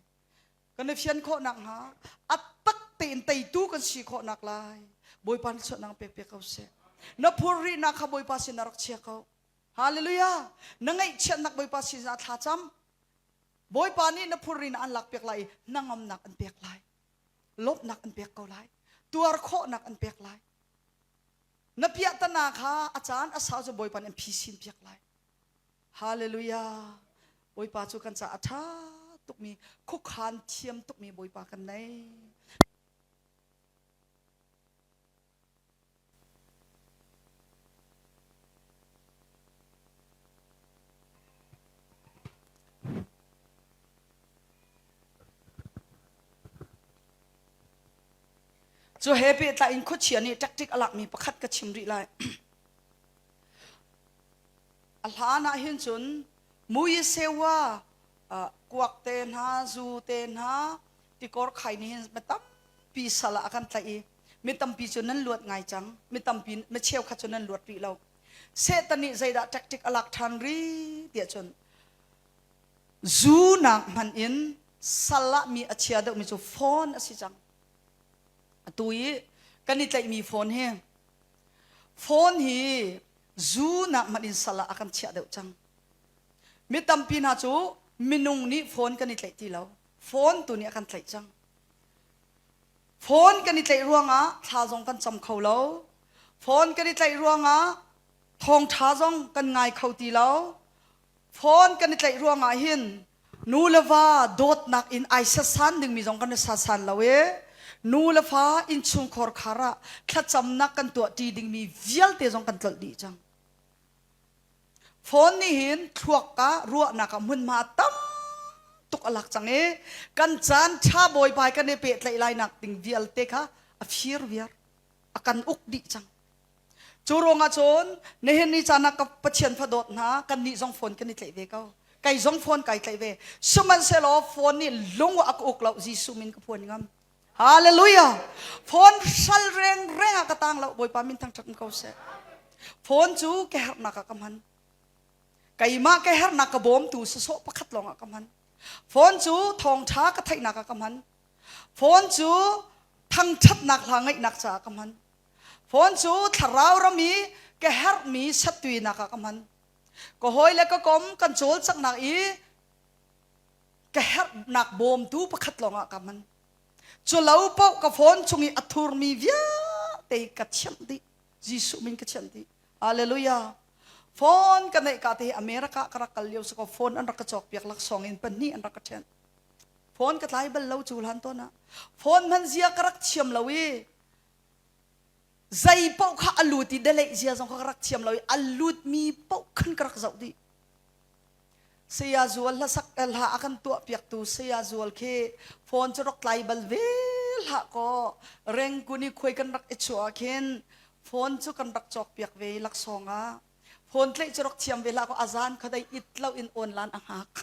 Kan i fian khawh nakhnga a tak tein teitu kan si khawh nak lai Bawipa nih chuahnak pek piak ko seh. Na phurrihnak kha Bawipa sin ah rak chia ko. Hallelujah! Na ngaihchiatnak Bawipa sin ah thla cam. Bawipa nih na phurrin an lak piak lai i hnangamnak an pek lai. Lawmhnak an pek ko lai. Tuar khawhnak an pek lai. Na piahtana kha a caan a sau cu Bawipa nih an phisin piak lai. Hallelujah! Bawipa cu kan caah a ṭha tukmi, khuakhan thiam tukmi Bawipa kan nei. Cu he pehtlai in khuachia nih tactic a lakmi pakhat ka chim rih lai. A hlan ah hin cun mui sewa kuak te hna, zu te hna, tikor khai nih hin mi tampi sal ah a kan tlaih i mi tampi cu nan luat ngai cang mi tampi mi cheukhat cu nan luat rih lo Satan nih zeidah tactic a lak ṭhan rih tiah cun zu nak hmanh in sal ah mi a chia deuhmi cu phone a si cang atu i kan i tlaihmi phone hi phone hi zu nak hmanh in sal ah a kan chiah deuh cang mi tampi hna cu minung nih phone kan i tlaih ti lo phone tu nih a kan tlaih cang Phone kan i tlaih ruangah thla zong kan cam kho lo. Phone kan i tlaih ruangah thawngṭha zong kan ngai kho ti lo. Phone kan i tlaih ruangah hin nu le va dawtnak in ai sasan dingmi zong kan i sasan lo i nu le fa innchungkhar khar ah thlacamnak kan tuah ṭi dingmi vialte zong kan tlolh dih cang. Phone nih hin thluak ah ruahnak ah hmunhma tam tuk a lak cang i kan caan ṭha bawipa kan i pehtlaih lai nak ding vialte kha a fir viar a kan uk dih cang. Cu ruangah cun nihin ni caan ah ka Pathian fadawt hna kan nih zong phone kan i tlaih ve ko. Kei zong phone kai tlaih ve. Sihmanhsehlaw phone nih lung a ka uk lo Jesuh min ka phuan ngam. Hallelujah! Phone sal reng reng ah ka tang lo Bawipa min thangṭhat ko seh. Phone cu ka herhnak ah ka hman. Keimah ka hernak ka bawmtu sawsawh pakhat lawng ah ka hman. Phone cu thawngṭha ka theihnak ah ka hman. Phone cu thangṭhatnak hla ngaihnak caah ka hman. Phone cu thlarau ram i ka herhmi sattuinak ah ka hman. Ka hawi le ka kom kan cawlcanghnak i ka herhnak bawmtu pakhat lawng ah ka hman. Cu lo paoh ka phone chung i a thurmi vialte ka thianh dih. Jesuh min ka thianh dih. Hallelujah. Phone ka neih ka te hi America ka rak kal lio si ko phone an rak ka cawk piak laksawng in pahnih an rak ka ṭhen. Phone ka tlai bal lo cu hlan tawn ah. Phone hman zia ka rak thiam lo i zei paoh kha a lut i delete zia zong kha ka rak thiam lo i a lut mi paoh khan ka rak zoh dih. Saya Zual hlasak hla a kan tuah piaktu Saya Zual khi phone cu rak tlai bal ve hlah kaw Rengkun i khuai kan rak i chuah ah khin phone cu kan rak cawk piak ve i laksawng ah phone tlaih cu rak thiam ve hlah kaw a zan khuadei it lo in online a hngak.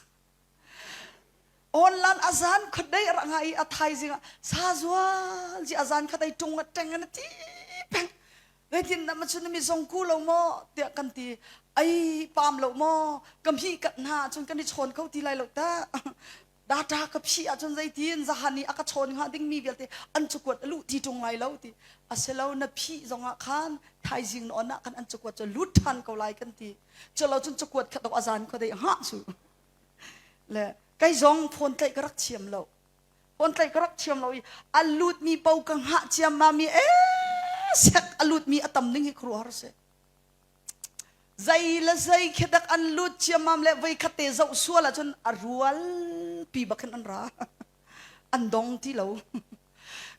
Online a zan khuadei a rak ngah i a thaizing ah Sa Zual ji a zan khuadei ṭung a ṭeng an a ti peng. Zeitin dah macun mi zong ku lo maw tiah kan ti. Ai pam lo maw ka hmi kat hna ahcun kan i chawn kho ti lai lo ta. Data ka phih ahcun zeitin zahan i a ka chawn hnga dingmi vialte an cakuat a luh ti ṭung lai lo ti. Asilo na phih zongah khan thaizing na on ah khan an cakuat cu lut ṭhan ko lai kan ti. Culo cun cakuat kha dok a zan khuadei hngah cu. Le kei zong phone tlaih ka rak thiam lo. Phone tlaih ka rak thiam lo i a lutmi po ka hngah ciammam i ee sek a lutmi a tam ning hi khuaruahhar si. Zei le zei khi dak an lut ciammam le voi khat te zoh sual ahcun a rual pi bak hin an ra. An dong ti lo.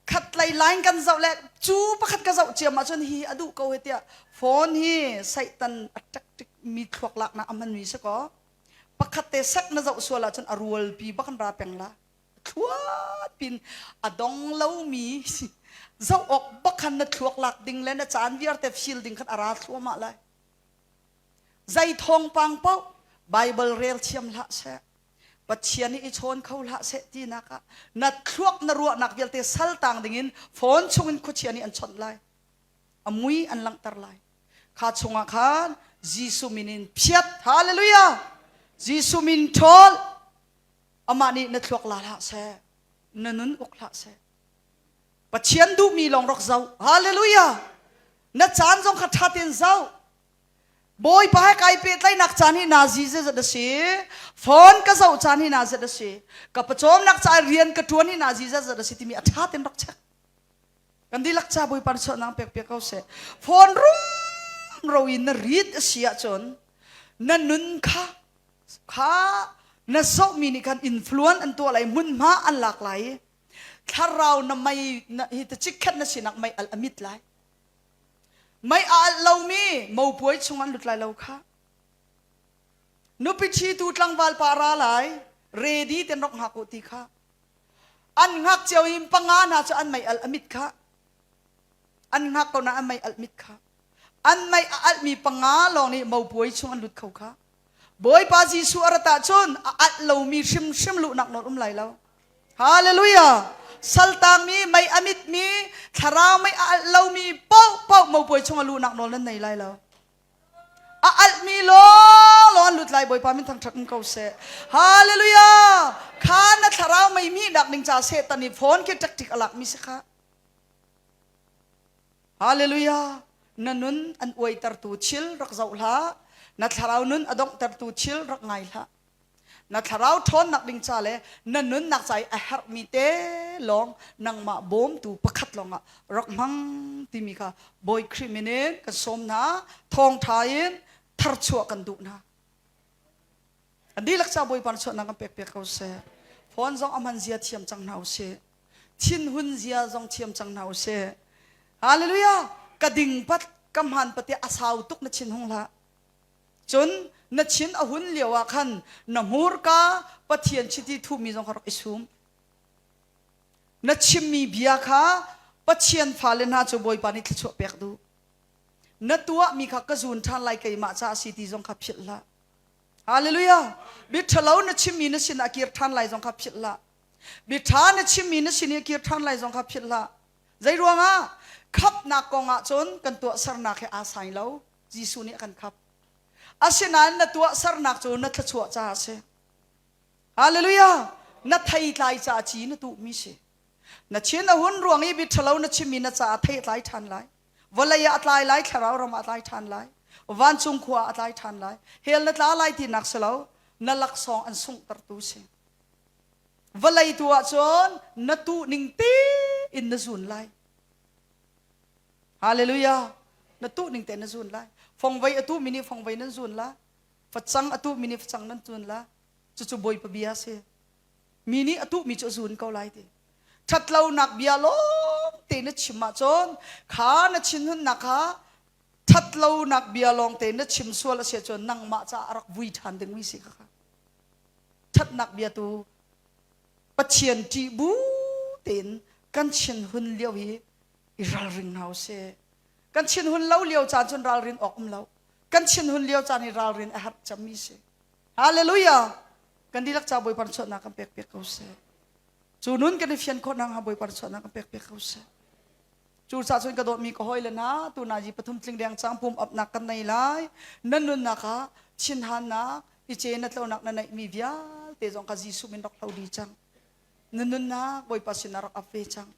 Khat lei line kan zoh le cu pakhat ka zoh ciam ahcun hi a duh ko he tiah phone hi Satan a tactic mi thluak laknak a hmanmi si kaw pakhat te sek na zoh sual ahcun a rualpi bak an ra peng la thluat pin a dong lomi zoh awk bak khan na thluak lak ding le na caan vialte feel ding khan a ra thluahmah lai zei thawngpang paoh Bible rel thiam hlah seh Pathian i chawn kho hlah seh tinak ah na thluak na ruahnak vialte sal tang dingin phone chungin khuachia nih an chawnh lai a mui an langhter lai Kha chungah khan Jesuh min in phiat. Hallelujah! Jesuh min ṭhawl. Amah nih na thluak la hlah seh. Na nun uk hlah seh. Pathian duhmi lawng rak zoh. Hallelujah! Na caan zong kha ṭha tein zoh. Bawipa he kai pehtlaihnak caan hi nazi zeizat a si. Phone ka zoh caan hi nazat a si. Ka pawcawmnak ca rian ka ṭuan hi nazi zeizat a si timi a ṭha tein rak check. Kan dihlak ca Bawipa nih chuahnak pek piak ko seh. Phone rumro in na rit a si ahcun na nun kha kha na zohmi nih khan influence an tuah lai hmunhma an lak lai i thlarau na mei na hi ta chikkhat na sinak mei al a mit lai. Mei a alh lomi mopuai chung an lut lai lo kha. Nupi ṭhitu tlangval pa ra lai ready ten rok hngak u ti kha. An hngak cio i panga hna cu an mei alh a mit kha. An hngak ko na an mei alh mit kha. An mei a alhmi panga lawng nih mopuai chung an lut kho kha. Bawipa Jesuh a rat ahcun a alh lomi hrimhrim luhnak nawl um lai lo. Hallelujah! Saltangmi, mei a mitmi, thlarau mei a alh lomi paohpaoh mopuai chung a luhnak nawl nan nei lai lo. A alhmi law an lut lai Bawipa min thangṭhat in ko seh. Hallelujah! Kha na thlarau mei mihnak ding ca Satan i phone khi tactic a lakmi si kha. Hallelujah! Na nun an uaitertu thil rak zoh hlah. Na thlarau nun a donghtertu thil rak ngai hlah. Na thlarau ṭhawnnak ding ca le na nunnak ca i a herhmi te lawng nangmah bawmtu pakhat lawngah rak hmang timi kha Bawi Khrih min in kan sawm hna. Thawngṭha in tharchuah kan duh hna. An dihlak ca Bawipa na chuahnak kan pek piak ko seh. Phone zong a hman zia thiam cang hna usih. Thinhun zia zong thiam cang hna usih. Hallelujah! Ka ding pat, ka hmaan pat i a sau tuk na thin hung hlah. Cun na chin a hun lio ah khan na hmurka Pathian chiti thuhmi zong kha rak i sum. Na chimmi bia kha Pathian fale hna cu Bawipa nih thluachuah pek duh. Na tuahmi kha ka zun ṭhan lai keimah ca a si ti zong kha philh hlah. Hallelujah! Bia ṭhalo na chimmi na sinah kir ṭhan lai zong kha philh hlah. Bia ṭha na chimmi na sin i a kir ṭhan lai zong kha philh hlah. Zei ruangah? Khamhnak kong ah cun kan tuahsernak he aa sai lo. Jesuh nih a kan khamh. Asinain na tuahsernak cu na thluachuah caah a si. Hallelujah! Na theitlai caah ci na tuhmi si. Na chin a hun ruang i biṭhalo na chimmi na caah thei a tlai ṭhan lai. Vawlei ah a tlai lai, thlarau ram ah a tlai ṭhan lai. Vancung khua ah a tlai ṭhan lai. Hell na tla lai tinak si lo, na laksawng an sunghtertu si. Vawlei tu ah cun na tuh ning tein na zun lai. Hallelujah! Na tuh ning tein na zun lai. Fongvei a tuhmi nih fongvei nan zun la. Facang a tuhmi nih facang nan zun la. Cucu Bawipa bia a si. Mi nih a tuhmi cu a zun ko lai ti. Ṭhatlonak bia lawng te na chim ahcun kha na thinhunnak kha ṭhatlonak bia lawng te na chim sual a si ahcun nangmah caah a rak vui ṭhan dingmi si kha. Ṭhatnak bia tu Pathian ṭih bu tein kan thinhun lio hi i ralring hna usih. Kan thinhun lo lio caan cun ralrin awk um lo. Kan thinhun lio caan hi ralrin a herh cemmi si. Hallelujah! Kan dihlak ca Bawipa chuahnak kan pek piak ko seh. Cu nun kan i fian khawh nakhnga Bawipa chuahnak kan pek piak ko seh. Cu ca cun ka dawtmi ka hawile hna, tu nazi pathum tling deng cang pum apnak kan nei lai. Nan nunnak ah thinhannak, i ce na tlonak na neihmi vialte zong kha Jesuh min rak hlo dih cang. Na nunnak Bawipa sinah rak ap ve cang.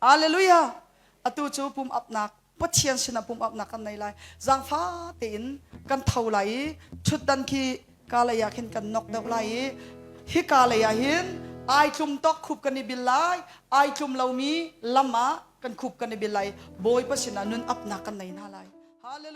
Hallelujah! Atu cu pum apnak Pathian sinah pum apnak kan nei lai. Zaangfa tein kan tho lai i ṭhutdan khi ka lei ah khin kan nok deuh lai i hika lei ah hin ai tlum tawk khup kan i bil lai, ai tlum lomi lam ah kan khup kan i bil lai. Bawipa sinah nun apnak kan nei hna lai. Hallelujah!